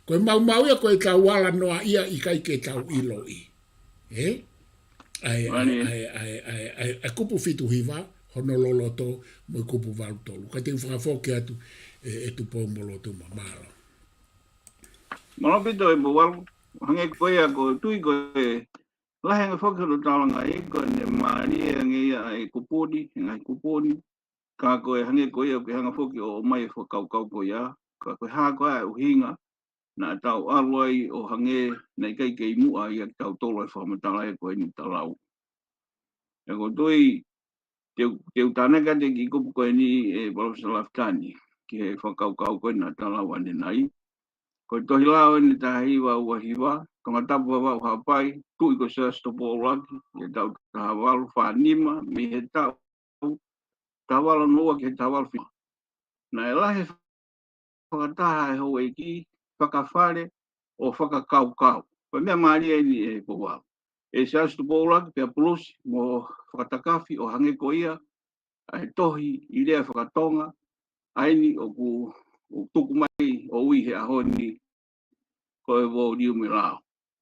Ko e maumau ia ko ʻetau ala noa ia ʻikai ke tau ʻiloʻi. Eh? ʻA e, ʻa e, ʻa e, ʻa e, ʻa e, ʻa e, ʻa e kupu fitu hiva, hono loloto, mo e kupu valu tolu. Ka te u fakafoki atu, ʻe, ʻe Tupou mo Lotuma, mālō. Mālō ʻaupito ʻe Pouvalu, hangē ko ia ko e tui ko e lahi ange foki hono talangaʻi, ko ʻene mālie ange ia ʻa e kupu ni, ngaahi kupu ni, ka ko e hangē ko ia ʻoku ke hanga foki ʻo ʻomai e fakakaukau ko ia, ka ko e hā ko ā e ʻuhinga, naʻa tau ʻalu ai ʻo hangē naʻe ʻikai ke ʻi muʻa ia kitautolu ʻa e fakamatala ia ko eni ʻoku ta lau. ʻE ko e tui, te u, te u tānaki atu e kiʻi kupu ko eni ʻe Palōfesa Lafitani, ki he fakakaukau ko eni naʻa ta lau ʻanenai. Ko e tohi lao eni taha hiva ua hiva, Tongatapu Vavaʻu Haʻapai, tuʻi ko Siaosi Tupou ʻUluaki, ʻi he taʻu taha valu fā nima, mei he taʻu taha valu ono ua ki he taha valu fitu. Naʻe lahi e fakataha ʻa e houʻeiki, fakafale ʻo fakakaukau. Ko e meʻa mālie eni ʻe Pouvalu. ʻE Siaosi Tupou ʻUluaki pea pulusi mo Fakatakafi ʻo hangē ko ia, ʻa e tohi ʻi lea fakatonga, ʻa eni ʻoku, ʻoku tuku mai ʻo ui he ʻaho ni ko e voliume lao.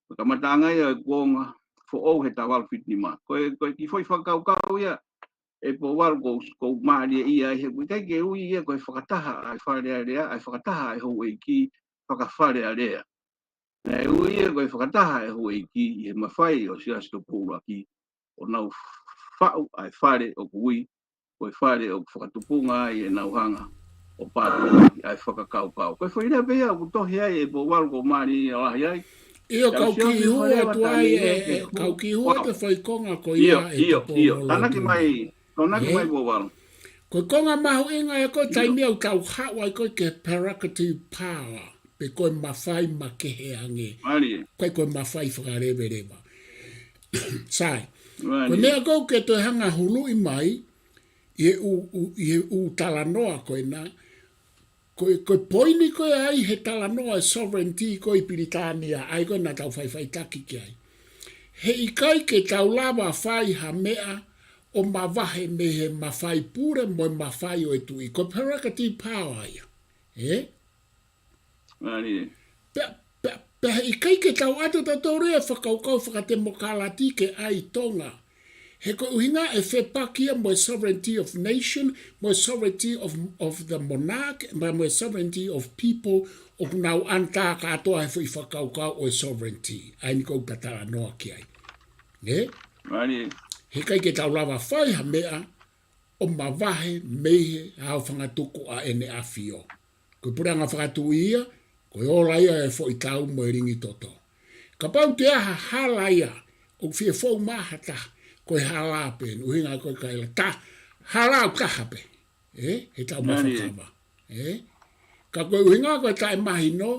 Ko e kamataʻanga ia ʻo e kuonga foʻou he taha valu fitu nima. Ko e, ko e kiʻi foʻi fakakaukau ia ʻe Pouvalu ʻoku, ʻoku mālie ia he ʻoku ʻikai ke ui ia ko e fakataha ʻa e Fale Alea, ʻa e fakataha ʻa e houʻeiki fakafale alea. Naʻe ui ia ko e fakataha ʻa e houʻeiki ʻi he mafai ʻo Siaosi Tupou ʻUluaki ʻo nau faʻu ʻa e fale ʻoku ui, ko e fale ʻoku fakatupunga ai ʻenau hanga ʻo pātū ai ʻa e fakakaukau. Ko e foʻi lea pē ia ʻoku tohi ai ʻe Pouvalu, ʻoku mālie lahi ai. ʻIo, kau kiʻi hū atu ai, ʻe, ʻe, kau kiʻi hū atu e foʻi konga ko ia ʻe Pouvalu. ʻIo, ʻio, tānaki mai, tānaki mai Pouvalu. Ko e konga mahuʻinga ē ko e taimi ʻoku tau haʻu ai ko ē ki he prerogative power, pe ko e mafai makehe ange. Mālie. Ko e, ko e mafai fakaleveleva. Sai. Ko e meʻa ko ē ʻoku ke toe hanga huluʻi mai, ʻi he ʻū, ʻū, ʻi he ʻū talanoa ko ena, ko e, ko e poini ko ē ʻa e talanoa e sovereignty ko ē ʻi Pilitānia, ʻa ia ko ē naʻa tau faʻifaʻitaki ki ai. He ʻikai ke tau lava fai ha meʻa ʻo mavahe mei he mafai pule mo e mafai ʻo e tuʻi. Ko e prerogative power ia. Ē? Mālie. Pea, pea, pea he ʻikai ke tau ʻatu tautolu e fakakaukau fakatemokālati ki ai ʻi Tonga. He ko e ʻuhinga e fepaki ia mo e sovereignty of nation, mo e sovereignty of, of the monarch, mo, mo e sovereignty of people, ʻoku nau ʻanatā kātoa he foʻi fakakaukau ʻo e sovereignty. ʻA eni ʻoku ta talanoa ki ai. Ē? Mālie. He ʻikai ke tau lava fai ha meʻa ʻo mavahe mei he haʻu fangatuku ʻa ʻEne ʻAfio. Ko e puleʻanga fakatuʻi ia, ko e ola ia e foʻi tau mo e lingi toto. Kapau ʻe ʻi ai ha hala ia, ʻoku fie fou mai ha taha, ko e hala pē, ʻuhinga ko e kaila ta, hala ʻoku taha pē. Ē? He tau mafakava. Ē? Ka ko e ʻuhinga ko e taʻemahino,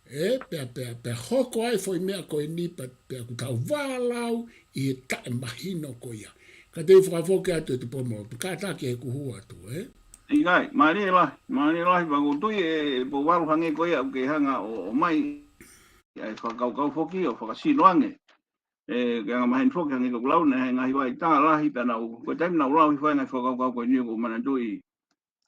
ē, pea, pea, pea hoko ai foʻi meʻa ko eni pea, pea ʻoku tau vālau ʻi he taʻemahino ko ia. Ka te u fakafoki atu e tupomo, kātaki he kuo hū atu, ē? ʻIkai, mālie lahi, mālie lahi, pea ʻoku ou tui ʻe, ʻe Pouvalu hangē ko ia ʻoku ke hanga ʻo, ʻomai ʻa e fakakaukau foki ʻo fakasino ange. ʻE, ke anga maheni foki hangē ko ʻeku lau naʻe ngaahi vaʻa tā lahi pea naʻu, ko e taimi naʻu lau hifo ai ngaahi fakakaukau ko eni ʻoku ou manatuʻi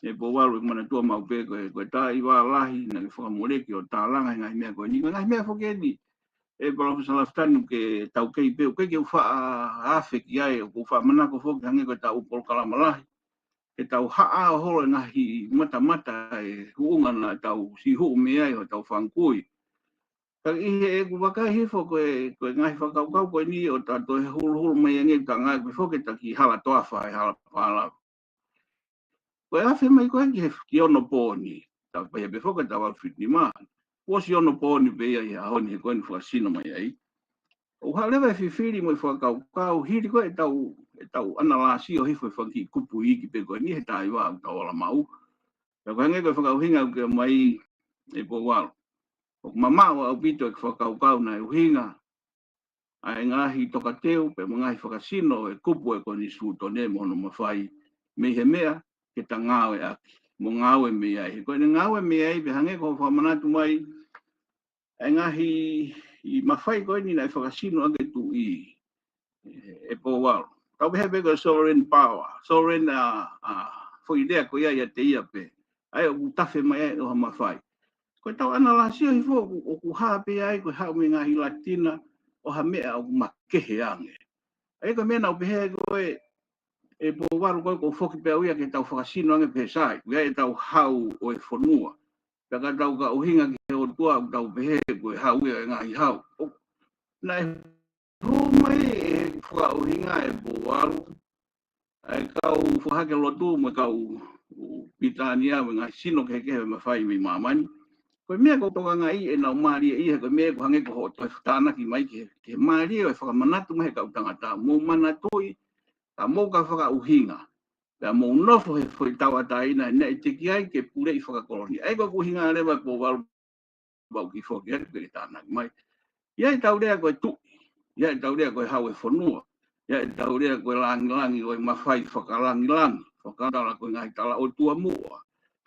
ʻe Pouvalu ʻeku manatua maʻu pē ko e, ko e tā ʻi vā lahi naʻa ke fakamoleki ʻo tālanga he ngaahi meʻa ko eni. Ko e ngaahi meʻa foki eni ʻe Palōfesa Lafitani ʻoku ke taukei pē, ʻoku ʻikai ke u faʻa afe ki ai, ʻoku ou faʻa manako foki hangē ko e tau polokalama lahi. Ke tau haʻa ʻo holo e ngaahi matamata e huʻunga naʻa tau siʻi huʻu mei ai hotau fanga kui. Ka ʻi heʻeku vakai hifo ko e, ko e ngaahi fakakaukau ko eni ʻo ta toe huluhulu mai ange ta ngaahi ko e foki ta ki hala toafa e hala pālava. Ko e afe mai ko ē ki he ki Onopōni, ta pehē pē foki ta valu fitu nima. Kuo ʻosi Onopōni pē ia ʻi he ʻaho ni he ko eni fakasino mai ai. ʻOku haʻu leva e fifili mo e fakakaukau, hili ko ē ʻetau, ʻetau ʻanalaiso hifo e fanga kiʻi kupu iiki pē ko eni he taimi ʻoku tau ola maʻu. Pea ko e hangē ko e fakaʻuhinga ʻoku ke mai ʻe Pouvalu. ʻOku mamaʻo ʻaupito e fakakaukau naʻe ʻuhinga ʻa e ngaahi tokateu pea mo e ngaahi fakasino e kupu e konisitūtone mo hono mafai mei he meʻa ke ta ngāueʻaki, mo ngāue mei ai. He ko ʻene ngāue mei ai pea hangē ko hoʻo fakamanatu mai, ʻa e ngaahi mafai ko eni naʻe fakasino ʻaki e tuʻi ʻe, ʻe Pouvalu. Tau pehē pē ko e sovereign power, sovereign, ʻa, ʻa, foʻi lea ko ia ʻiate ia pē. ʻA ia ʻoku tafe mai ai ʻo ha mafai. Ko ʻetau ʻanalaiso hifo ʻoku, ʻoku hā pē ai ko e haʻu mei he ngaahi Latina ʻo ha meʻa ʻoku makehe ange. ʻA ia ko e meʻa naʻu pehē ko ē, ʻe Pouvalu ko ē ʻoku ou foki pē au ia ke tau fakasino ange pē sai, ʻoku ʻi ai ʻetau hau ʻo e fonua. Pea ka tau ka ʻuhinga ki he ʻOtua ʻoku tau pehē ko e hau ia e ngaahi hau. ʻO, naʻe hū mai e fakaʻuhinga ʻe Pouvalu ʻa e kau fakahake lotu mo e kau Pilitānia mo e ngaahi sino kehekehe ʻo e mafai mei māmani. Ko e meʻa ʻoku ou tokangaʻi ʻenau mālie ia, ko e meʻa ʻoku hangē ko hoʻo toe tānaki mai ki he, ki he mālie ʻo e fakamanatu mai he kau tangata. Mou manatuʻi, ka mou ka fakaʻuhinga. Pea mou nofo he foʻi tauʻatāina naʻe teʻeki ai ke puleʻi fakakolonia. ʻA ia ko ʻeku ʻuhinga leva ʻe Pouvalu pau ki foki atu ke tānaki mai. ʻI ai ʻetau lea ko e tuʻi, ʻi ai ʻetau lea ko e hau e fonua, ʻi ai ʻetau lea ko e langilangi ʻo e mafai fakalangilangi, fakamatala ko e ngaahi tala ʻotua muʻa.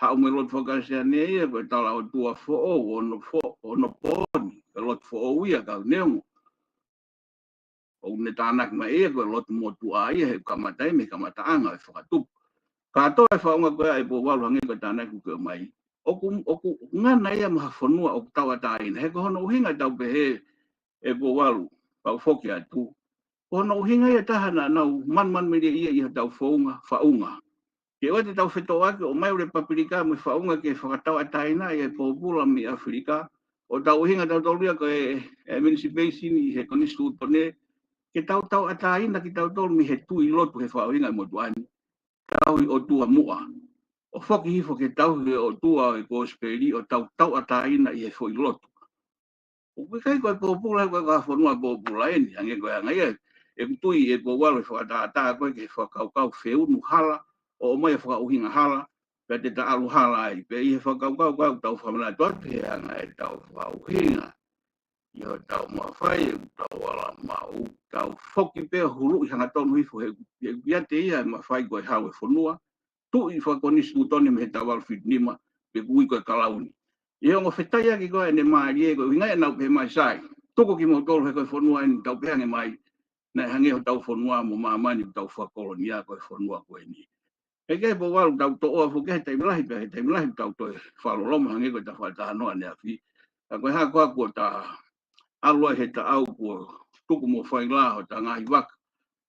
Haʻu mo e lotu faka-Kalisitiane ia ko e tala ʻotua foʻou, ono fo-, Onopōni, ko e lotu foʻou ia kau neongo ʻoku ne tānaki mai ia ko e lotu motuʻa ia he kamata ia mei he kamataʻanga e fakatupu. Kātoa e faʻunga ko ia ʻe Pouvalu hangē ko e tānaki ʻoku ke ʻomai. ʻOku, ʻoku ngana ia mo ha fonua ʻoku tauʻatāina. He ko hono ʻuhinga tau pehē ʻe Pouvalu, pau foki atu. Ko hono ʻuhinga ia taha naʻa nau manumanumelie ia ʻi hotau founga, faʻunga. Ke ʻoua te tau fetoʻaki ʻo ʻomai ʻo e Lepapulika mo e faʻunga ke fakatauʻatāina ʻa e pōpula mei ʻAfilika. ʻO tau ʻuhinga tautolu ia ko e, e emancipation ʻi he konisitūtone. Ke tau tauʻatāina kitautolu mei he tui lotu he fakaʻuhinga e motuʻa ni. Tauhi ʻotua muʻa. ʻo foki hifo ke tauhi ʻe he ʻOtua ʻa e kosipeli ʻo tau tauʻatāina ʻi he foʻi lotu. ʻOku ʻikai ko e pōpula, ko e ka fonua pōpula eni, hangē ko e anga ia, ʻeku tui ʻe Pouvalu ʻe fakatātā koe ki he fakakaukau feʻunu hala, ʻo ʻomai ʻa e fakaʻuhinga hala, pea te ta ʻalu hala ai, pea ʻi he fakakaukau ko ē ʻoku tau fakamanatu atu he anga ʻetau fakaʻuhinga. ʻI hotau mafai ʻoku tau ala maʻu, tau foki pē ʻo huluʻi hangatonu hifo he, he ʻiate ia ʻa e mafai ko e hau ʻo e fonua, tuʻi fakakonisitūtone mei he taha valu fitu nima, pe ʻoku ui ko e kalauni. ʻI he ongo fetaiaki ko ē ʻene mālie ko e ʻuhinga ia naʻa ku pehē mai Sai, tuku kimoutolu he ko e fonua eni tau pehē ange mai, naʻe hangē hotau fonua mo māmani ʻoku tau fakakolonia ko e fonua ko eni. ʻE kei Pouvalu tau toʻo ʻa e foki he taimi lahi pea he taimi lahi tau toe fakaloloma hangē ko e ta fakatalanoa ʻaneafi. Ka ko e hā ko ā kuo ta ʻalu ai he taʻau kuo tuku mo faila hota ngaahi vaka,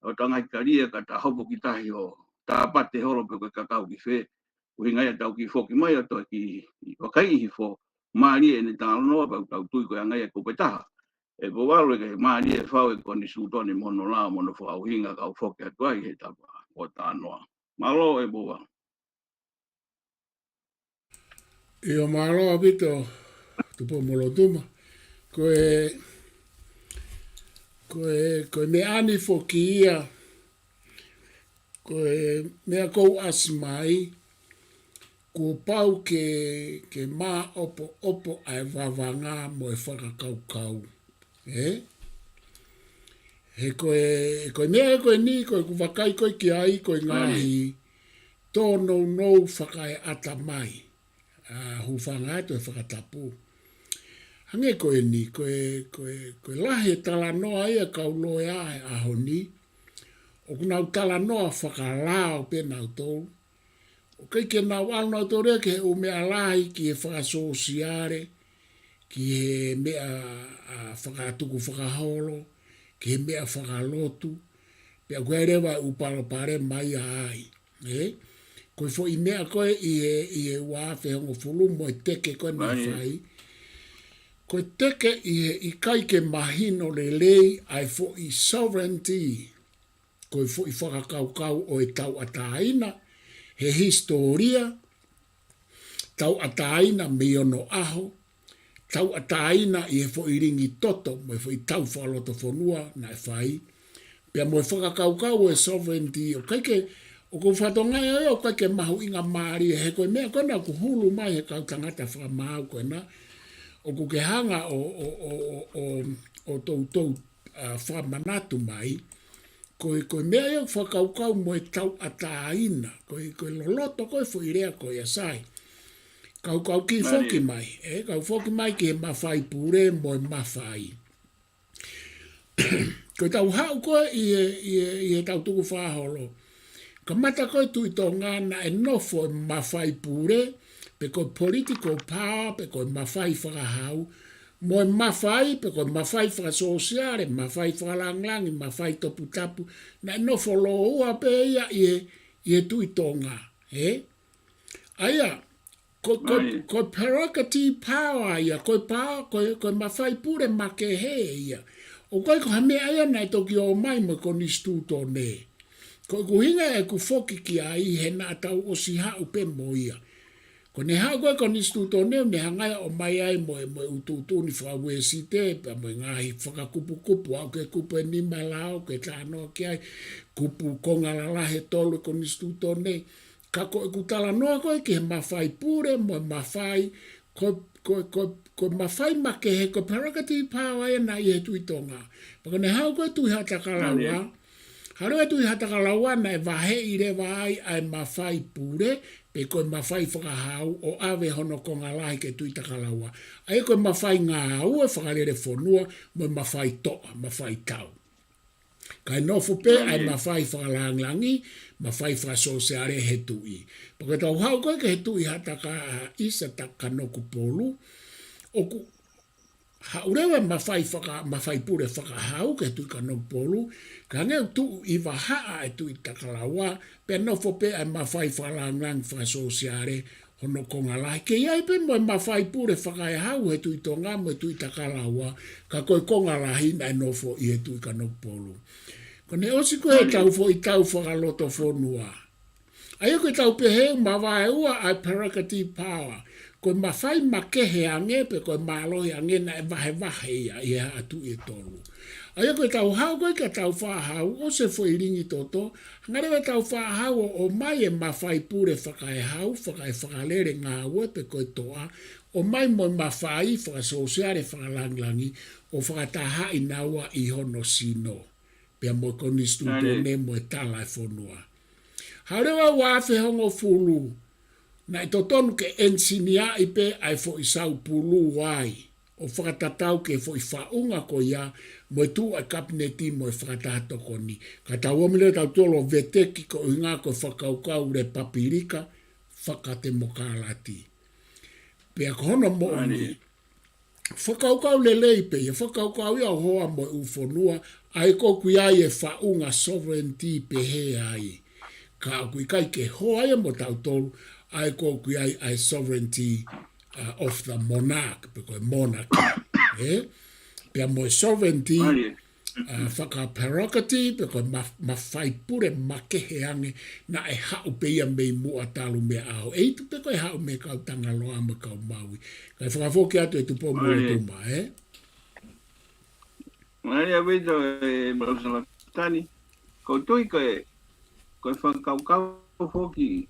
hota ngaahi kalia ka ta hopo ki tahi ʻo ta pate holo pe ko e kakau ki fē. ʻUhinga ia tau kiʻi foki mai ʻo toe kiʻi vakai hifo mālie ʻene talanoa pea tau tui ko e anga ia ko e taha. ʻE Pouvalu ʻe kei mālie ʻe fau ʻa e konisitūtone mo hono lao mo hono fakaʻuhinga kau foki atu ai he ta fakatalanoa. Mālō ʻe Pouvalu. ʻIo mālō ʻaupito, Tupou-mo-Lotuma. Ko e, ko e, ko e meʻa ni foki ia, ko e meʻa ʻoku ʻasi mai, kuo pau ke, ke māʻopoʻopo ʻa e vavanga mo e fakakaukau. ʻE? He ko e, ko e meʻa ʻe ko eni, ko ʻeku vakai ko ē ki ai, ko e ngaahi tōnounou fakaeʻatamai. ʻA, hūfanga atu he fakatapu. Hangē ko eni, ko e, ko e, ko e lahi e talanoa ia kau loea he ʻaho ni. ʻOku nau talanoa fakalao pē nautolu. ʻOku ʻikai ke nau ʻalu nautolu ia ki he ʻū meʻa lahi, ki he fakasōsiale, ki he meʻa, ʻa, fakatukufakaholo, ki he meʻa fakalotu, pea ʻoku ʻi ai leva e ʻū palopalema ia ai. ʻE? Ko e foʻi meʻa ko ē ʻi he, ʻi he ua afe hongofulu mo e teke ko ē naʻe fai. Ko e teke ʻi he ʻikai ke mahino lelei ʻa e foʻi sovereignty. Ko e foʻi fakakaukau ʻo e tauʻatāina, he hisitōlia, tauʻatāina mei onoʻaho, tauʻatāina ʻi he foʻi lingi toto, mo e foʻi tau fakalotofonua naʻe fai, pea mo e fakakaukau ʻo e sovereignty, ʻoku ʻikai ke, ʻoku ou fakatokangaʻi ʻoku ʻikai ke mahuʻinga mālie, he ko e meʻa ko ena ʻoku hulu mai he kau tangata fakamaau ko ena, ʻoku ke hanga ʻo, ʻo, ʻo, ʻo, ʻo, ʻo toutou, ʻa, fakamanatu mai, ko e, ko e meʻa ia ʻoku fakakaukau mo e tauʻatāina, ko e, ko e loloto ko ē foʻi lea ko ia Sai. Kau, kau kiʻi foki mai, ʻe, kau foki mai ki he mafai pule mo e mafai. Ko ʻetau haʻu ko ē ʻi he, ʻi he, ʻi he tau tukufakaholo. Kamata ko ē Tuʻi Tonga naʻe nofo e mafai pule, pe ko e political power, pe ko e mafai fakahau, mo e mafai, pe ko e mafai fakasōsiale, mafai fakalāngilangi, mafai toputapu, naʻe nofo lōua pē ia ʻi he, ʻi he Tuʻi Tonga, ʻe? ʻA ia, ko, ko, ko e prerogative power ia, ko e power, ko e, ko e mafai pule makehe ia. ʻOku ʻikai ko ha meʻa ia naʻe toki ō mai mo e konisitūtone. Ko ʻeku ʻuhinga ʻeku foki ki ai he naʻa tau ʻosi haʻu pē mo ia. Ko ʻene haʻu ko ē konisitūtone, ne hanga ia ʻo ʻomai ai mo e, mo e ʻutuʻutu ni fakauesite, pea mo e ngaahi fakakupukupu, ʻa ia ko e kupu ʻe nima lao, ke talanoa ki ai, kupu konga lalahi ʻe tolu konisitūtone. Ka ko ʻeku talanoa ko ē ki he mafai pule, mo e mafai, ko, ko, ko, ko e mafai makehe, ko e prerogative power ia naʻe ʻi he Tuʻi Tonga. Pea ko ʻene haʻu ko ē Tuʻi Haʻatakalaua, haʻu leva Tuʻi Haʻatakalaua naʻe vaheʻi leva ai ʻa e mafai pule, pe ko e mafai fakahau ʻo ʻave hono konga lahi ki he Tuʻi Takalaua. ʻA ia ko e mafai ngāue fakalele fonua, mo e mafai toʻa, mafai tau. Kae nofo pē ʻa e mafai fakalāngilangi, mafai fakasōsiale he tuʻi. Pea ko ʻetau haʻu ko ē ki he Tuʻi Haʻataka-, ʻa, ʻIsa Takanokupolu, ʻoku haʻu leva mafai faka-, mafai pule fakahau ki he Tuʻi Kanokupolu, ka hangē ʻoku tuʻu ʻi vahaʻa e Tuʻi Takalaua, pea nofo pē ʻa e mafai fakalāngilangi fakasōsiale hono konga lahi. Kei ʻi ai pē mo e mafai pule fakaehau he Tuʻi Tonga mo e Tuʻi Takalaua, ka ko e konga lahi naʻe nofo ʻi he Tuʻi Kanokupolu. Ko ʻene ʻosi ko ē he tau foʻi tau fakalotofonua. ʻA ia ko e tau pehē ʻoku mavaeua ʻa e prerogative power, ko e mafai makehe ange pe ko e mālohi ange naʻe vahevahe ia ʻi he haʻa tuʻi ʻe tolu. ʻA ia ko e tau hau ko ē ka tau faʻa hau ʻosi e foʻi lingi toto, hanga leva e tau faʻa hau ʻo ʻomai e mafai pule fakaehau, fakaefakalele ngāue pe ko e toʻa, ʻomai mo e mafai fakasōsiale fakalāngilangi ʻo fakatahaʻi naua ʻi hono sino. Pea mo e konisitūtone mo e tala e fonua. Haʻu leva ua afe hongofulu, naʻe totonu ke ʻenisiniaʻi pē ʻa e foʻi saupulu ai, ʻo fakatatau ki he foʻi faʻunga ko ia mo e tuʻu ʻa e kapineti mo e fakataha tokoni. Ka tau ō mai leva tautolu ʻo veteki koeʻuhinga ko e fakakaukau lepapilika, fakatemokalati. Pea ko hono moʻoni, fakakaukau lelei pē ia, fakakaukau ia ʻo hoa mo e ʻū fonua, ʻa ia ko ē ʻoku ʻi ai e faʻunga sovereignty pehē ai. Ka ʻoku ʻikai ke hoa ia mo tautolu, ʻa ia ko ē ʻoku ʻi ai ʻa e sovereignty, uh, of the monarch, pe ko e monarchy, ē? Pea mo e sovereignty, uh, fakaprerogative, pe ko e ma-, mafai pule makehe ange naʻe haʻu pē ia mei muʻa talu mei ʻaho ʻEitu, pe ko e haʻu mei he kau Tangaloa mo e kau Maui. Kae fakafoki atu e Tupou mo Lotuma, ē? Mālie ʻaupito e Malusa Lafitani. Ko e tui ko e, ko e fakakaukau foki,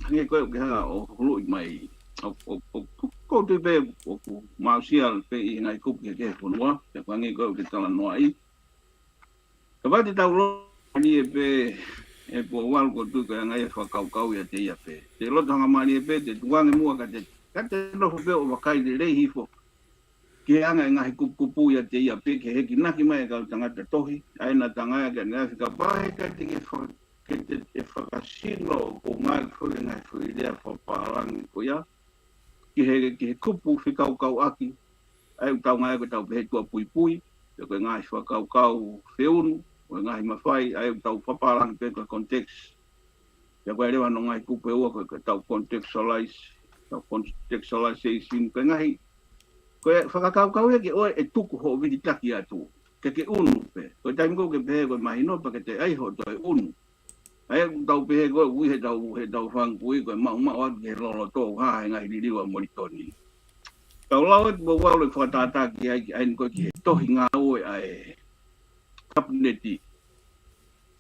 hangē ko ē ʻoku ke hanga ʻo huluʻi mai. ʻO, ʻo, ʻo, ko e tui pē ʻoku mau sio pē ʻi he ngaahi kupu kehekehe e fonua, pea ko e hangē ko ē ʻoku ke talanoaʻi. Ka ʻoku te tau loto mālie pē, ʻe Pouvalu, ko e tui ko e anga ia e fakakaukau ʻiate ia pē. Te loto hanga mālie pē, te tuku ange muʻa ka te, ka te nofo pē ʻo vakai lelei hifo ki he anga e ngaahi kupukupu ʻiate ia pē, ki he hekinaki mai e kau tangata tohi, ʻa ē naʻa tau ngāueʻaki ʻanenai, fika pahe ka te ke fa-, ke te, ʻe fakasino ko e ngaahi foʻi, ngaahi foʻi lea fakapālangi ko ia, ki he, ki he kupu fekaukauʻaki, ʻa ē ʻoku tau ngāueʻaki ʻo tau pehē tuʻapuipui, pe ko e ngaahi fakakaukau feunu, ko e ngaahi mafai, ʻa ē ʻoku tau fakapālangi pē ko e context. Pea ko e leva hono ngaahi kupu ʻe ua ko e tau contextualize, tau contextualization, ko e ngaahi, ko e fakakaukau ia ke ʻoua ʻe tuku hoʻo vilitaki atu, ke ke ʻunu pē. Ko e taimi ko ē ʻoku ke pehē ko e mahino pea ke toe ʻai hoʻo toe ʻunu. ʻA ia ʻoku tau pehē ko ē ʻoku ʻi he tau, he tau fanga kui ko e maʻumaʻu atu ki he loloto ʻoku hā he ngaahi liliu ʻa Molitoni. Tau lau atu Pouvalu e fakatātā ki ai, ki ai ko ē ki he tohi ngāue ʻa e kapineti.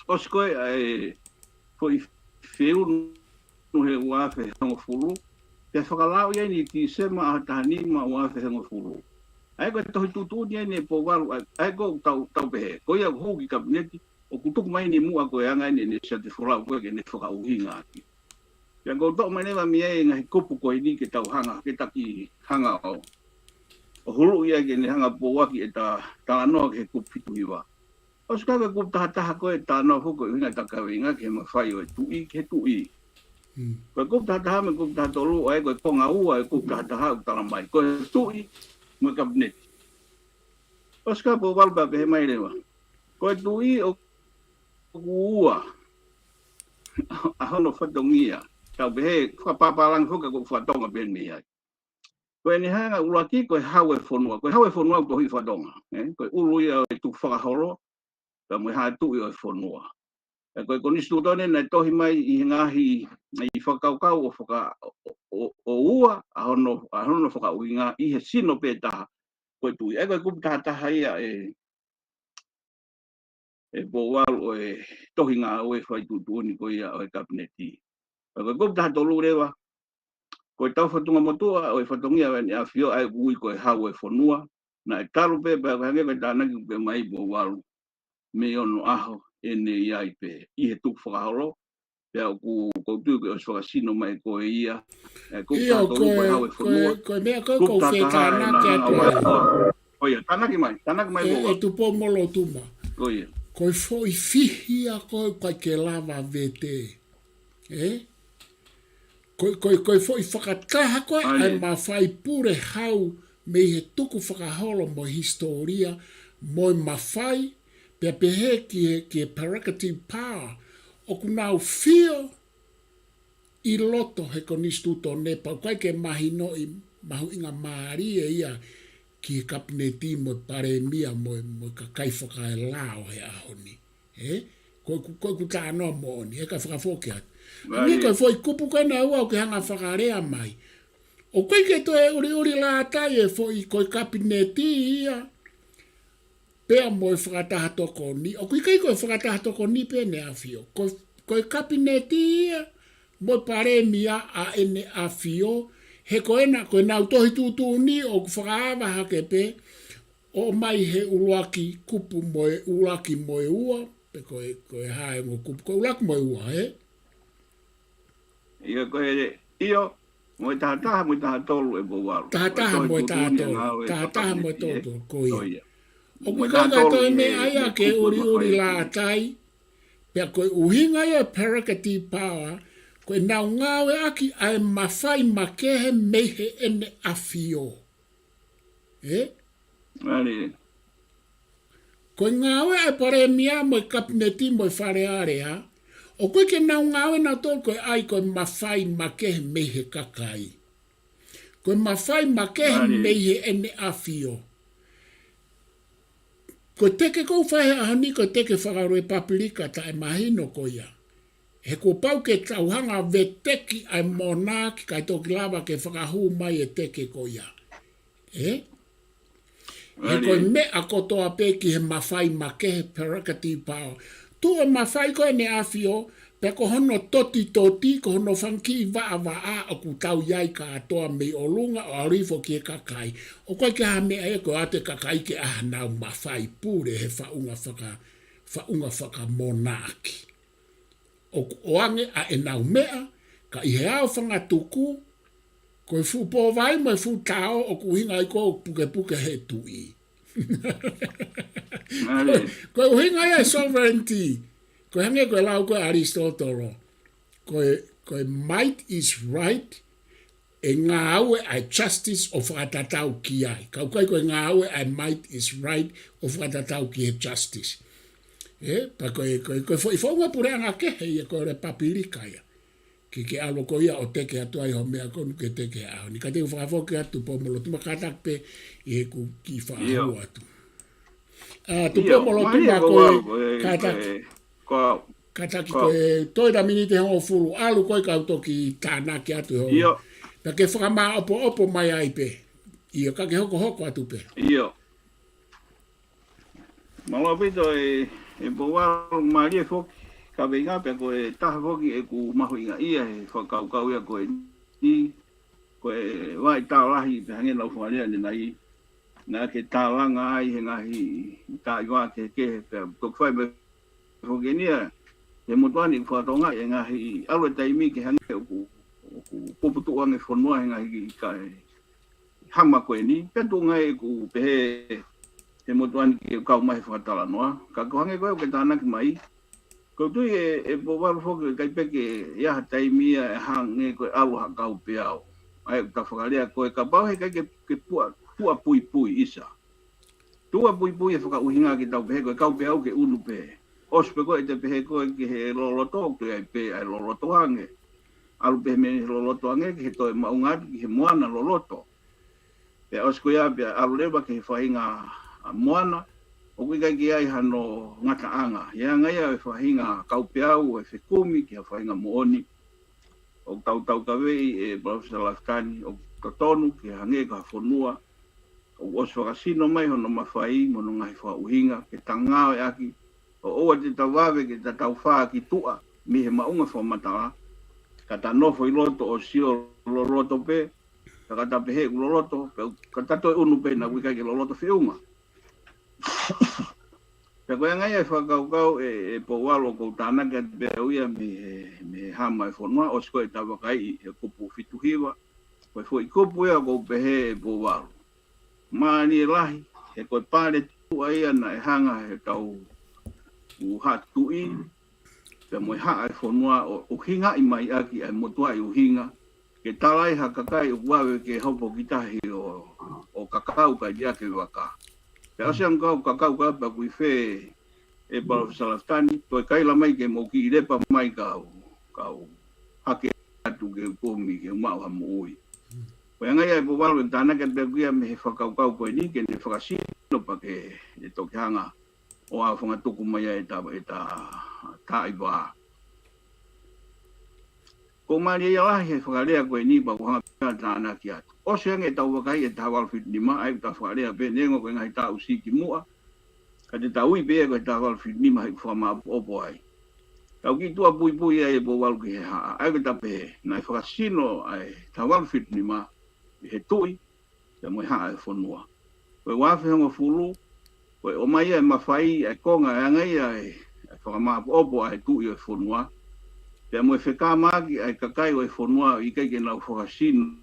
ʻOsi ko ē ʻa e foʻi feunu he ua afe hongofulu, pea fakalao ia ʻi Tīsema ʻaho taha nima ua afe hongofulu. ʻA ia ko e tohi tuʻutuʻuni ʻeni ʻe Pouvalu, ʻa ia, ʻa ia ko ē ʻoku tau, tau pehē, ko ia ʻoku hū ki kapineti, ʻoku tuku mai ʻeni muʻa ko e anga ʻeni ʻene siate folau ko ē ke ne fakaʻuhingaʻaki. Pea ʻoku ou toʻo mai leva mei ai e ngaahi kupu ko eni ke tau hanga, ke taki hanga ʻo, ʻo huluʻi ai ke ne hanga ʻo pouaki ʻeta talanoa ki he kupu fitu hiva. ʻOsi ko ē ko e kupu taha taha ko e talanoa foki ko e ʻuhinga ʻeta kaveinga ki he mafai ʻo e tuʻi ki he tuʻi. Mm. Ko e kupu taha taha mo e kupu taha tolu, ʻa ia ko e konga ua e kupu taha taha ʻoku tala mai. Ko e tuʻi mo e kapineti. ʻOsi ko ē Pouvalu pea pehē mai leva, ko e tuʻi ʻoku ua ʻa hono fatongia. Tau pehē, fakapālangi foki ko e fakatonga pē mei ai. Ko ʻene hanga ʻuluaki ko e hau e fonua. Ko e hau e fonua ʻoku tohi fakatonga, ē? Ko e ʻulu ia ʻo e tukufakaholo, pea mo e haʻa tuʻi ʻo e fonua. Ē, ko e konisitūtone naʻe tohi mai ʻi he ngaahi, ʻi he fakakaukau ʻo faka-, ʻo, ʻo, ʻo ua ʻa hono, ʻa hono fakaʻuhinga ʻi he sino pē taha, ko e tuʻi. Ē, ko e kupu taha taha ia ʻe, ʻe Pouvalu ʻo e tohi ngāue fai tuʻutuʻuni ko ia ʻo e kapineti. Pea ko e kupu taha tolu leva, ko e tau fatunga motuʻa ʻo e fatongia ʻo ʻEne ʻAfio ʻa ia ʻoku ui ko e hau e fonua, naʻe talu pē, pea ko e hangē ko e tānaki ʻoku pehē mai Pouvalu, mei onoʻaho ʻene ʻi ai pē, ʻi he tukufakaholo, pea ʻoku, ʻoku ou tui ʻoku ke ʻosi fakasino mai ko ia, ē, kupu taha tolu ko e hau e fonua. Ko e meʻa ko ē ʻoku ou fie tānaki atu ai. Ko ia, tānaki mai, tānaki mai ē, Pouvalu. ʻE Tupou mo Lotuma. Ko ia. Ko e foʻi fihi ia ko ē ʻoku ʻikai ke lava vete. Ē? Ko e, ko e, ko e foʻi fakataha ko ē ʻa e mafai pule hau mei he tukufakaholo mo e hisitōlia mo e mafai, pea pehē ki he, ki he prerogative power, ʻoku nau fio ʻi loto he konisitūtone pea ʻoku ʻikai ke mahinoʻi mahuʻinga mālie ia ki he kapineti mo e palēmia mo e, mo e kakai fakaelao he ʻaho ni. Ē? Ko, ko, ko ʻeku talanoa moʻoni, ē, ka fakafoki atu. Hangē ko e foʻi kupu ko ena ʻoku ke hanga fakalea mai. ʻOku ʻikai ke toe ʻuliʻuli lātai e foʻi ko e kapineti ia pea mo e fakataha tokoni. ʻOku ʻikai ko e fakataha tokoni pē ʻEne ʻAfio. Ko, ko e kapineti ia mo e palēmia ʻa ʻEne ʻAfio. He ko ena, ko ʻenau tohi tuʻutuʻuni ʻoku fakaava hake pē ʻo mai he ʻuluaki kupu mo e ʻuluaki mo e ua, pe ko e, ko e hā e ongo kupu, ko e ʻuluaki mo e ua, ē? ʻIo, ko e, ʻio, mo e taha taha, mo e taha tolu ʻe Pouvalu. Taha taha mo e taha tolu, taha taha mo e taha tolu, ko ia. ʻOku ʻikai ke toe meʻa ia ke ʻuliʻuli lātai, pea ko e ʻuhinga ia e prerogative power, ko ʻenau ngāueʻaki ʻa e mafai makehe mei he ʻEne ʻAfio. Ē? Ko e ngāue ʻa e palēmia mo e kapineti mo e Fale Alea, ʻoku ʻikai ke nau ngāue nautolu ko e ʻai ko e mafai makehe mei he kakai. Ko e mafai makehe mei he ʻEne ʻAfio. Ko e teke ʻoku fai he ʻaho ni ko e teke fakalepapilika taʻemahino ko ia. He kuo pau ke tau hanga veteki ʻa e monarch kae toki lava ke fakahū mai e teke ko ia. Ē? He ko e meʻa kotoa pē ki he mafai makehe prerogative power. Tuʻu e mafai ko ʻEne ʻAfio, pea ko hono totitoti, ko hono fanga kiʻi vaʻavaʻa ʻoku tau ʻi ai kātoa mei ʻolunga ʻo ʻalu hifo ki he kakai. ʻOku ʻikai ke ʻi ai ha meʻa ia ko e ʻoatu e kakai ke ʻai hanau mafai pule he faʻunga faka-, faʻunga fakamonarch. ʻOku ʻoange ʻa ʻenau meʻa, ka ʻi he ʻao fangatuku, ko e fuʻu pōvai mo e fuʻu tao ʻoku ʻuhinga ai ko e pukepuke he tuʻi. Ko e ʻuhinga ia e sovereignty. Ko e hangē ko e lau ko ē ʻa ʻAlisitōtolo. Ko e, ko e might is right, ʻe ngāue ʻa e justice ʻo fakatatau ki ai. Ka ʻoku ʻikai ko e ngāue ʻa e might is right ʻo fakatatau ki he justice. Ē, pea ko e, ko e, ko e foʻi founga puleʻanga kehe ia ko e lepapilika ia. Ke ke ʻalu ko ia ʻo teke atu ai ho meʻa ko eni ke teke ʻaho ni. Ka te u fakafoki atu Tupou-mo-Lotuma kātaki pē ʻi heʻeku kiʻi fakahū atu. ʻA, Tupou-mo-Lotuma ko e kātaki. Kātaki ko e toe ʻa e miniti hongofulu ʻalu ko e kau toki tānaki atu ho. Pea ke fakamāʻopoʻopo mai ai pē. ʻIo, ka ke hokohoko atu pē. ʻIo. Mālō ʻaupito ʻe, ʻe Pouvalu, mālie foki, ka veinga pē ko e taha foki ʻeku mahuʻingaʻia he fakakaukau ia ko eni, ko e vaʻi tao lahi pē hangē naʻa ku fakalea ʻanenai, naʻa ke tālanga ai he ngaahi taʻi vā kehekehe pea toki fai mai foki eni ia, he motuʻa ni ʻoku fakatokangaʻi e ngaahi ʻalu e taimi ke hangē ʻoku, ʻoku puputuʻu ange fonua he ngaahi kakai hama ko eni, pea tuʻunga ʻeku pehē he motuʻa ni ke kau mai he fakatalanoa, ka ko e hangē ko ē ʻoku ke tānaki mai, ʻoku ou tui ʻe, ʻe Pouvalu foki ʻikai pē ke ʻi ai ha taimi ia ʻe hangē ko e ʻalu ha kau peau. ʻA ia ʻoku ta fakalea ko e kapau he ʻikai ke, ke puʻa, puʻa puipui ʻisa. Tuʻa puipui e fakaʻuhinga ke tau pehē ko e kau peau ke ʻunu pē. ʻOsi pē ko ē ʻete pehē ko ē ki he loloto, ʻoku ʻi ai pē ʻa e loloto ange. ʻAlu pē mei he loloto ange ki he toe maʻunga atu ki he moana loloto. Pea ʻosi ko ia pea ʻalu leva ki he faʻahinga ʻa moana, ʻoku ʻikai ke ʻi ai hano ngataʻanga. ʻI he anga ia e faʻahinga kau peau ʻe fekumi ki ha faʻahinga moʻoni. ʻOku tau taukaveʻi ʻe Palōfesa Lafitani ʻoku totonu ke hangē ko ha fonua ʻoku ʻosi fakasino mai hono mafai mo hono ngaahi fakaʻuhinga ke ta ngāueʻaki, ʻo ʻoua te ta vave ke ta tau fā ki tuʻa mei he maʻunga fakamatala, ka ta nofo ʻi loto ʻo sio loloto pē, ka, ka ta pehē ʻoku loloto, pea ka ta toe ʻunu pē naʻa ʻoku ʻikai ke loloto feʻunga. Pea ko e anga ia e fakakaukau ʻe, ʻe Pouvalu ʻoku ou tānaki atu pē au ia mei he, mei he hama e fonua, ʻosi ko ē ʻeta vakaiʻi he kupu fitu hiva, ko e foʻi kupu ia ʻoku ou pehē ʻe Pouvalu. Mālie lahi, he ko e pale tuʻa ia naʻe hanga he tau ʻū haʻa tuʻi, pea mo e haʻa e fonua ʻo, ʻo ʻuhingaʻi mai ʻaki ʻa e motuʻaʻi ʻuhinga, ke tala ai ha kakai ʻoku vave ke hopo ki tahi ʻo, ʻo kakau kae liʻaki e vaka. Pea ʻosi ange kau kakau ka pea ʻoku ʻi fē ʻe Palōfesa Lafitani, toe kaila mai ke mou kiʻi lepa mai kau, kau hake atu ke u kumi ke u maʻu ha moʻui. Ko e anga ia ʻe Pouvalu ʻeku tānaki atu pē au ia mei he fakakaukau ko eni ke ne fakasino pea ke, ʻe toki hanga ʻo aofangatuku mai ai ʻeta, ʻeta taʻi vā. Ko e mālie ia lahi he fakalea ko eni pea ʻoku ou hanga pē ʻo tānaki atu. ʻOsi ange ʻetau vakai he taha valu fitu nima, ʻa ia ʻoku tau fakalea pē neongo ko e ngaahi taʻu siʻi kimuʻa, ka te tau ui pē ia ko e taha valu fitu nima he ʻoku fakamāʻopoʻopo ai. Tau kiʻi tuʻa puipui ai e Pouvalu ki he haʻa, ʻa ia ʻoku ta pehē, naʻe fakasino ʻa e taha valu fitu nima ʻi he tuʻi, pea mo e haʻa e fonua. Ko e ua afe hongofulu, ko e ʻomai ia e mafai, e konga, e anga ia e, e fakamāʻopoʻopo ʻa e tuʻi ʻo e fonua, pea mo e fekāmaaki ʻa e kakai ʻo e fonua ʻikai ke nau fakasino,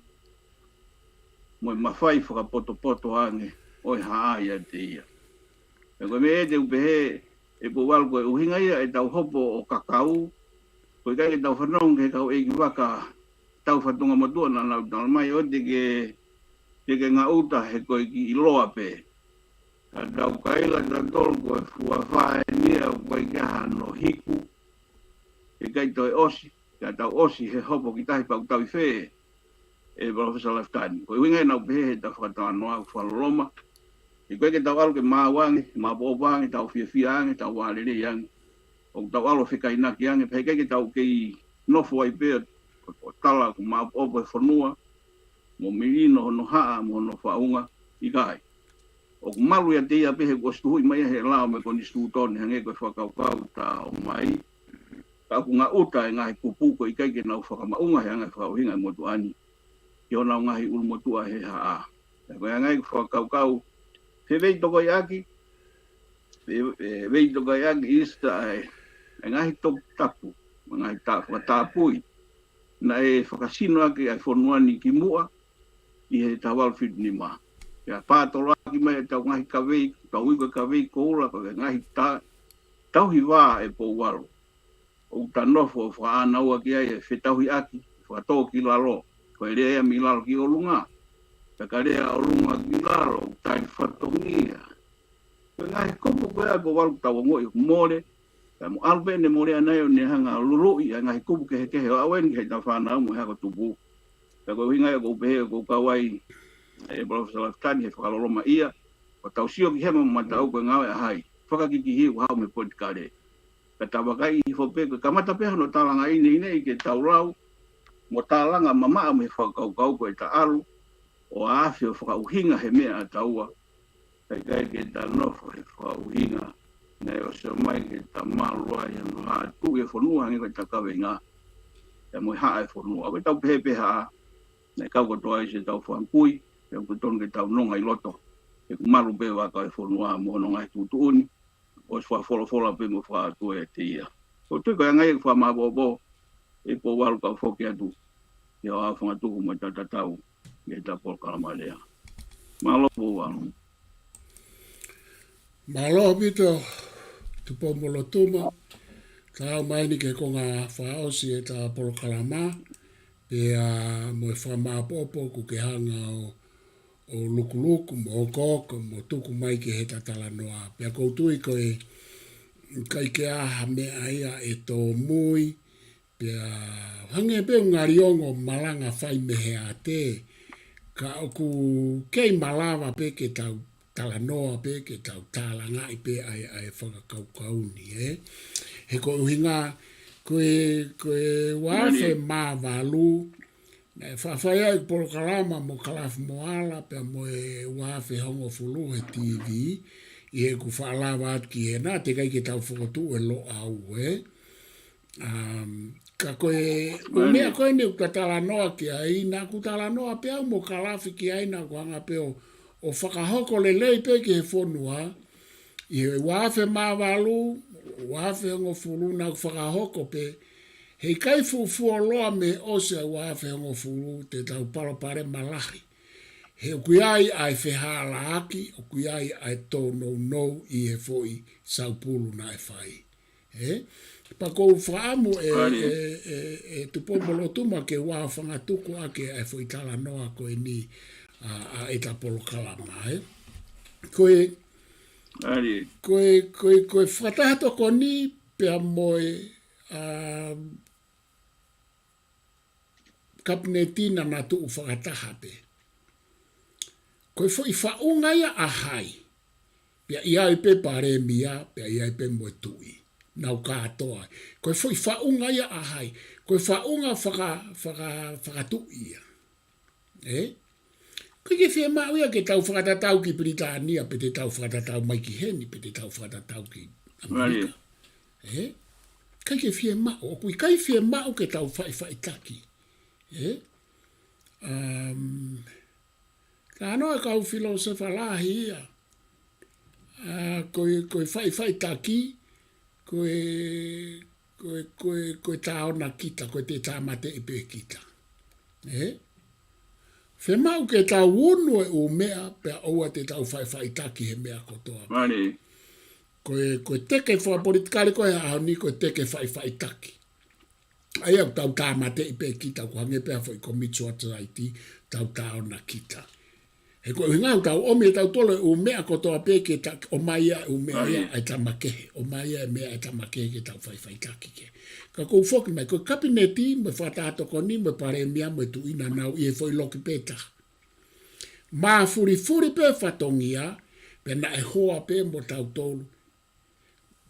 mo e mafai fakapotopoto ange ʻo e haʻa ʻiate ia. Pea ko e meʻa ia te u pehē, e Pouvalu, ko e ʻuhinga ia ʻetau hopo ʻo kakau, ko e ʻikai ke tau fanongo ki he kau ʻeikivaka tau fatongia motuʻa naʻa nau tala mai ʻoku te ke, te ke ngaʻuta he ko e kiʻi loa pē. Ka tau kaila tautolu ko e fua fā eni ʻoku ʻikai ke ʻi ai hano hiku, ʻikai toe ʻosi, ka tau ʻosi he hopo ki tahi pea ʻoku tau ʻi fē, e Palōfesa Lafitani. Ko e ʻuhinga ia naʻa ku pehē he ta fakatalanoa ʻoku fakaloloma. He ko e ʻikai ke tau ʻalu ke maau ange, maʻopoʻopo ange, tau fiefia ange, tau vālelei ange. ʻOku tau ʻalu ʻo fekainaki ange, pea he ʻikai ke tau kei nofo ai pē ʻo, ʻo tala ʻoku maʻopoʻopo e fonua, mo melino hono haʻa, mo hono faʻunga, ʻikai. ʻOku malu ʻiate ia pē he kuo ʻosi tuhuʻi mai ia he lao mo e konisitūtone hangē ko e fakakaukau ta ʻomai. Ka ʻoku ngaʻuta e ngaahi kupu ko e ʻikai ke nau fakamaʻunga he anga e fakaʻuhinga e motuʻa ni ki honau ngaahi ʻulumotuʻa he haʻa. Pea ko e anga ia ʻeku fakakaukau, feveitokoiʻaki, fe-, feveitokoiʻaki ʻi he ʻa e, e ngaahi toputapu, ngaahi ta-, fakatapui naʻe fakasino ʻaki ʻa e fonua ni kimuʻa ʻi he taha valu fitu nima. Pea pātoloaki mai ʻetau ngaahi kavei, tau ui ko e kavei koula, ko e ngaahi ta-, tauhi vā, e Pouvalu, ʻoku ta nofo ʻo fakaʻānaua ki ai e fetauhiʻaki, fakatōkilalo, ko e lea ia mei lalo ki ʻolunga, pea ka lea ʻolunga ki lalo, ʻoku tali fatongia. Ko e ngaahi kupu ko ia, Pouvalu, ʻoku tau ongoʻi ʻoku mole, pea mo ʻalu pē ʻene mole ʻana ia ʻo ne hanga ʻo luluʻi ʻa e ngaahi kupu kehekehe ʻo aʻu eni ki heʻeta fānau mo e hako tupu. Pea ko e ʻuhinga ia ʻoku ou pehē ʻoku ou kau ai, e Palōfesa Lafitani, he fakaloloma ia, ʻo tau sio ki hema mo mataʻu ko e ngāue ʻa hai, fakakikihi ʻoku haʻu mei he politikale. Ka ta vakai hifo pē, ko e kamata pē hano talanga ʻineʻineʻi ke tau lau, mo talanga mamaʻo mei he fakakaukau ko ʻeta ʻalu ʻo afe ʻo fakaʻuhinga he meʻa ʻa taua, kae ʻikai ke ta nofo he fakaʻuhinga naʻe ʻosi ʻomai ke ta malu ai hano haʻa tuʻi e fonua hangē ko ʻeta kaveinga, pea mo e haʻa e fonua. Ko ʻetau pehē pē haʻa, naʻe kau kotoa ai siʻetau fanga kui, pea ʻoku totonu ke tau nonga ʻi loto, he ʻoku malu pē vaka e fonua mo hono ngaahi tuʻutuʻuni, ʻosi fakafolofola pē mo fakaʻotua ʻiate ia. Ko e tui ko e anga ia ʻeku fakamāʻopoʻopo, e Pouvalu, kau foki atu ki he ʻaofangatuku mo e tatau ʻi heʻeta polokalama lea. Mālō Pouvalu. Mālō ʻaupito Tupoumolotuma, tau ō mai eni ki he konga fakaʻosi ʻeta polokalama, pea mo e fakamāʻopoʻopo ʻoku ke hanga ʻo, ʻo lukuluku, mo hokohoko, mo tuku mai ki heʻeta talanoa. Pea ʻoku ou tui ko e ʻikai ke ʻi ai ha meʻa ia ʻe tōmui, pea hangē pē ʻoku ngali ongo malanga fai mei he ʻaté, ka ʻoku kei malava pē ke tau talanoa pē, ke tau tālangaʻi pē ʻa e, ʻa e fakakaukau ni, ē? He ko e ʻuhinga, ko e, ko e ua afe mā valu, naʻe faʻa fai ai e polokalama mo Kalafi Moala, pea mo e ua afe hongofulu he T V, ʻi heʻeku faʻa lava atu ki hena, teʻeki ai ke tau fokotuʻu e Loʻau, ē? Um, ka ko e, ko e meʻa ko eni ʻoku ta talanoa ki ai, naʻa ku talanoa pē au mo Kalafi ki ai, naʻa ku hanga pē ʻo, ʻo fakahoko lelei pē ki he fonua, ʻi he ua afe mā valu, ua afe hongofulu, naʻa ku fakahoko pē, he ʻikai fuʻu fuoloa mei he ʻosi ʻa e ua afe hongofulu, te tau palopalema lahi. He ʻoku ʻi ai ʻa e fehālaaki, ʻoku ʻi ai ʻa e tōnounou ʻi he foʻi saupulu naʻe fai. Ē? Pea ʻoku ou fakaʻamu ʻe, ʻe, ʻe, ʻe Tupoumolotuma ke u ʻaofangatuku ʻaki ʻa e foʻi talanoa ko eni ʻa, ʻa ʻeta polokalama, ē? Ko e, ko e, ko e, ko e fakataha tokoni pea mo e, ʻa, Kapineti naʻa na tuʻu fakataha pē. Ko e foʻi faʻunga ia ʻa hai? Pea ʻi ai pē Palēmia, pea ʻi ai pē mo e Tuʻi. nau kātoa. Ko e foʻi faʻunga ia ʻa hai? Ko e faʻunga faka-, faka-, fakatuʻi ia. Ē? ʻOku ʻikai ke fiemaʻu ia ke tau fakatatau ki Pilitānia, pe te tau fakatatau mai ki heni, pe te tau fakatatau ki ʻAmelika. Ē? ʻIkai ke fiemaʻu, ʻoku ʻikai fiemaʻu ke tau faʻifaʻitaki. Ē? Um, Talanoa e kau filōsefa lahi ia. ʻA, ko e, ko e faʻifaʻitaki, ko e, ko e, ko e, ko e tāona kita, ko e te tāmateʻi pē kita. Ē? Fiemaʻu ke tau unu e ʻū meʻa, pea ʻoua te tau faʻifaʻitaki he meʻa kotoa. Ko e, ko e teke fakapolitikale ko ē he ʻaho ni, ko e teke faʻifaʻitaki. ʻA ia ʻoku tau tāmateʻi pē kita, ʻoku hangē pē ha foʻi Committee Society, tau tāona kita. He ko e ʻuhinga ʻoku tau ʻomi ʻe tautolu e ʻū meʻa kotoa pē ke ta-, ʻomai ia e ʻū meʻa ia ʻa e tama kehe, ʻomai ia e meʻa ʻa e tama kehe ke tau faʻifaʻitaki ki ai. Ka ʻoku ou foki mai, ko e kapineti, mo e fakataha tokoni, mo e palēmia, mo e tuʻi naʻa nau ʻi he foʻi loki pē taha. Mafulifuli pē fatongia, pea naʻe hoa pē mo tautolu.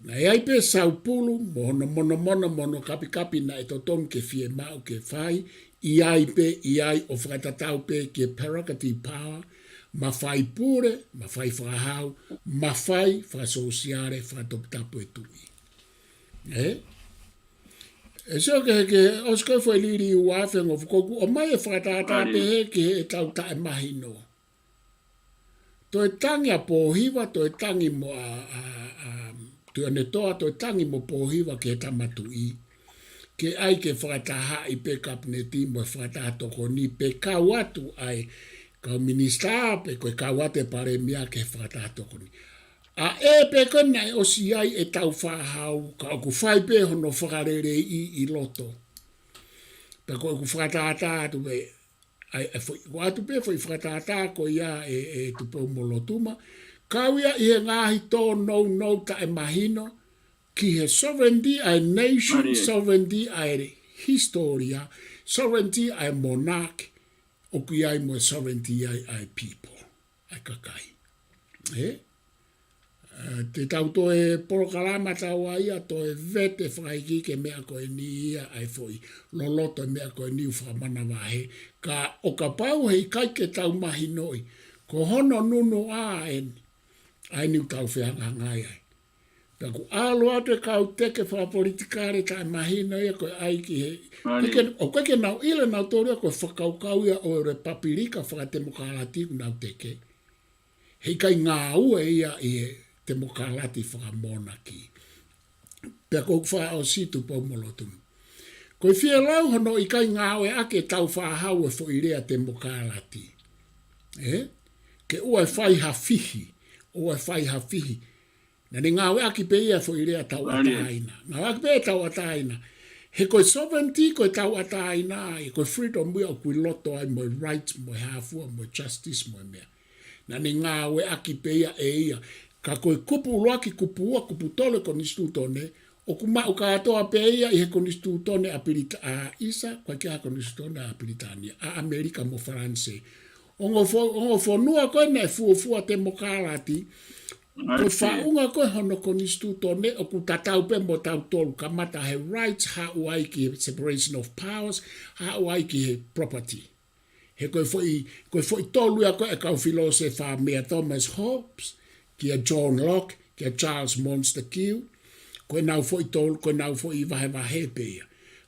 Naʻe ʻi ai pē Saupulu, mo hono monomono, mo hono kapikapi naʻe totonu ke fiemaʻu ke fai, ʻi ai pē, ʻi ai ʻo fakatatau pē ki he prerogative power, mafai pule, mafai fakahau, mafai fakasōsiale, fakatoputapu e tuʻi. Ē? ʻE sio ke, ke ʻosi ko e foʻi liliu ʻa e fengo fukoku, ʻomai e fakatātā pehē ki heʻetau taʻemahino. Toe tangi ʻa Pōhiva, toe tangi mo ʻa, ʻa, ʻa, Tuʻiʻonetoa, toe tangi mo Pōhiva ki he tama tuʻi. Ke ʻai ke fakatahaʻi pē kapineti mo e fakataha tokoni pe kau atu ʻa e kau minisitā pe ko e kau atu e palēmia ki he fakataha tokoni. ʻA ē pē ko ē naʻe ʻosi ʻi ai ʻetau fāhau, ka ʻoku fai pē hono fakaleleiʻi ʻi loto. Pea ko ʻeku fakatātā atu pē, ʻa e, ʻa e foʻi, ʻoatu pē foʻi fakatātā ko ia ʻe, ʻe Tupou-mo-Lotuma. Kau ia ʻi he ngaahi tōnounou taʻemahino ki he sovereignty ʻa e nation, sovereignty ʻa e hisitōlia, sovereignty ʻa e monarch, ʻoku ʻi ai mo e sovereignty ʻa e, ʻa e people, ʻa e kakai. Ē? Ē, te tau toe polokalama tau ai ia toe vete fakaiki ke meʻa ko eni ia ʻa e foʻi loloto e meʻa ko eni ʻoku fakamanavahē. Ka ʻo kapau heʻikai ke tau mahinoʻi, ko hono nunuʻa eni, ʻa eni ʻoku tau fehangahangai ai. Pea ʻoku ʻalu atu e kau teke fakapolitikale taʻemahino ia ko e ʻai ki he, ʻoku ʻikai ke, ʻoku ʻikai ke nau ʻilo nautolu ia ko e fakakaukau ia ʻo e Lepapilika fakatemokālati ʻoku nau teke. Heʻikai ngāue ia ʻi he temokālati fakamonaki. Pea ko ʻeku fakaʻosi Tupou-mo-Lotuma. Ko e fielau hono ʻikai ngāueʻaki ʻetau fāhau e foʻi lea temokālati. Ē? Ke ʻoua ʻe fai ha fihi, ʻoua ʻe fai ha fihi. Naʻa ne ngāueʻaki pē ia foʻi lea tauʻatāina. Ngāueʻaki pē tauʻatāina. He ko e sovereignty, ko e tauʻatāina, ʻa e ko e freedom ia ʻoku ʻi loto ai mo e rights, mo e hāfua, mo e justice, mo e meʻa. Naʻa ne ngāueʻaki pē ia ʻe ia. Ka ko e kupu ʻuluaki, kupu ua, kupu tolu e konisitūtone, ʻoku maʻu kātoa pē ia ʻi he konisitūtone ʻa Pilita-, ʻa ʻIsa, ko e kiʻi konisitūtone ʻa Pilitānia, ʻa ʻAmelika mo Falanisē. Ongo fo-, ongo fonua ko ē naʻe fuofua temokālati, ko e faʻunga ko ē hono konisitūtone ʻoku tatau pē mo tautolu kamata he rights haʻu ai ki he separation of powers, haʻu ai ki he property. He ko e foʻi, ko e foʻi tolu ia ko ē kau filōsefa meia Thomas Hobbes, kia John Locke, kia Charles Montesquieu, ko ʻenau foʻi tolu, ko ʻenau foʻi vahevahe pē ia.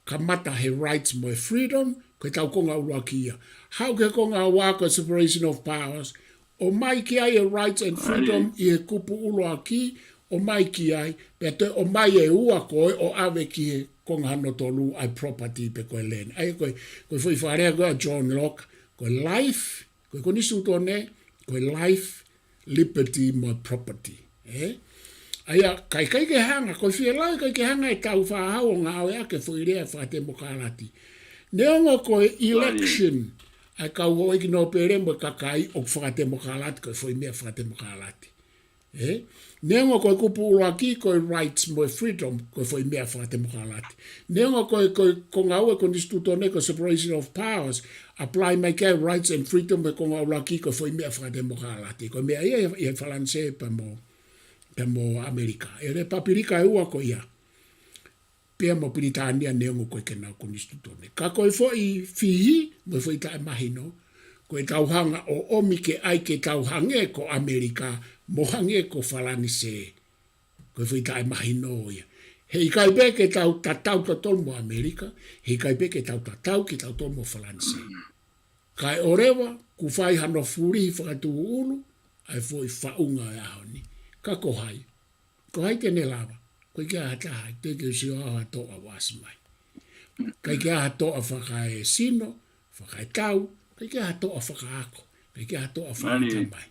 Kamata he rights mo e freedom, ko ʻetau konga ʻuluaki ia. Haʻu ki he konga ua ko e separation of powers, ʻomai ki ai e rights and freedom ʻi he kupu ʻuluaki, ʻomai ki ai, pea toe ʻomai e ua ko ē ʻo ʻave ki he konga hono tolu ʻa e property pe ko e land. ʻA ia ko e, ko e foʻi fakalea ko ē ʻa John Locke, ko e life, ko e konisitūtone, ko e life, liberty mo e property. Ē? ʻA ia, ʻikai, ʻikai ke hanga, ko e fielau ʻikai ke hanga ʻetau fāhau ʻo ngāueʻaki e foʻi lea fakatemokālati. Neongo ko e election, ʻa e kau houʻeiki nōpele mo e kakai ʻoku fakatemokālati, ko e foʻi meʻa fakatemokālati. Ē? Neongo ko e kupu ʻuluaki, ko e rights mo e freedom, ko e foʻi meʻa fakatemokālati. Neongo ko e, ko e, ko e ngāue konisitūtone, ko e separation of powers, apply mai ki ai rights and freedom, ko e konga ʻuluaki, ko e foʻi meʻa fakatemokālati. Ko e meʻa ia ʻi, ʻi Falanisē pea mo, pea mo ʻAmelika. E Lepapilika ʻe ua ko ia. pea mo Pilitānia neongo ko e ke nau konisitūtone. Ka ko e foʻi fihi, mo e foʻi taʻemahino, ko e tau hanga ʻo ʻomi ke ʻai ke tau hangē ko ʻAmelika, mo hangē ko Falanisē. Ko e foʻi taʻemahino ia. He ʻikai pē ke tau tatau tautolu mo ʻAmelika, he ʻikai pē ke tau tatau ke tautolu mo Falanisē. Kae ʻoua leva, kuo fai hano fulihi fakatuʻuʻulu, ʻa e foʻi faʻunga e ʻaho ni. Ka ko hai. Ko hai te ne lava. Ko e ke aha taha, te ke sio aha toʻa wasi mai. Kai ke aha toʻa fakaesino, fakaetau, kai ke aha toʻa fakaako, kai ke aha toʻa fakatamai.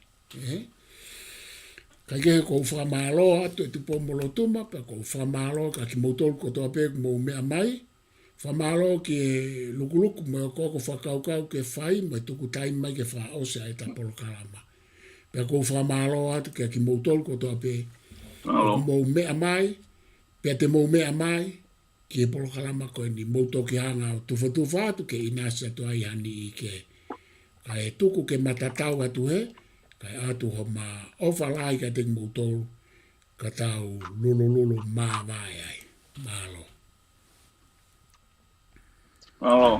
Kai ke ko u fakamālō atu e Tupou mo Lotuma, pea ko u fakamālō ka kimoutolu kotoa pē mou meʻa mai, fakamālō ki he lukuluku mo e ʻokoʻoko fakakaukau ke fai, mo e tuku taimi mai ke fakaʻosi ʻa e ta polokalama. Pea ko u fakamālō atu kia kimoutolu kotoa pē, mou meʻa mai, pea te mou meʻa mai, ki he polokalama ko eni mou toki hanga ʻo tufatufa atu ke ʻinasi atu ai hani i ke. Ka e tuku ke matatau atu he, ka e atu homa ʻofa lahi ka te kimoutolu, ka tau lulululu māvae ai. Mālō. Mālō.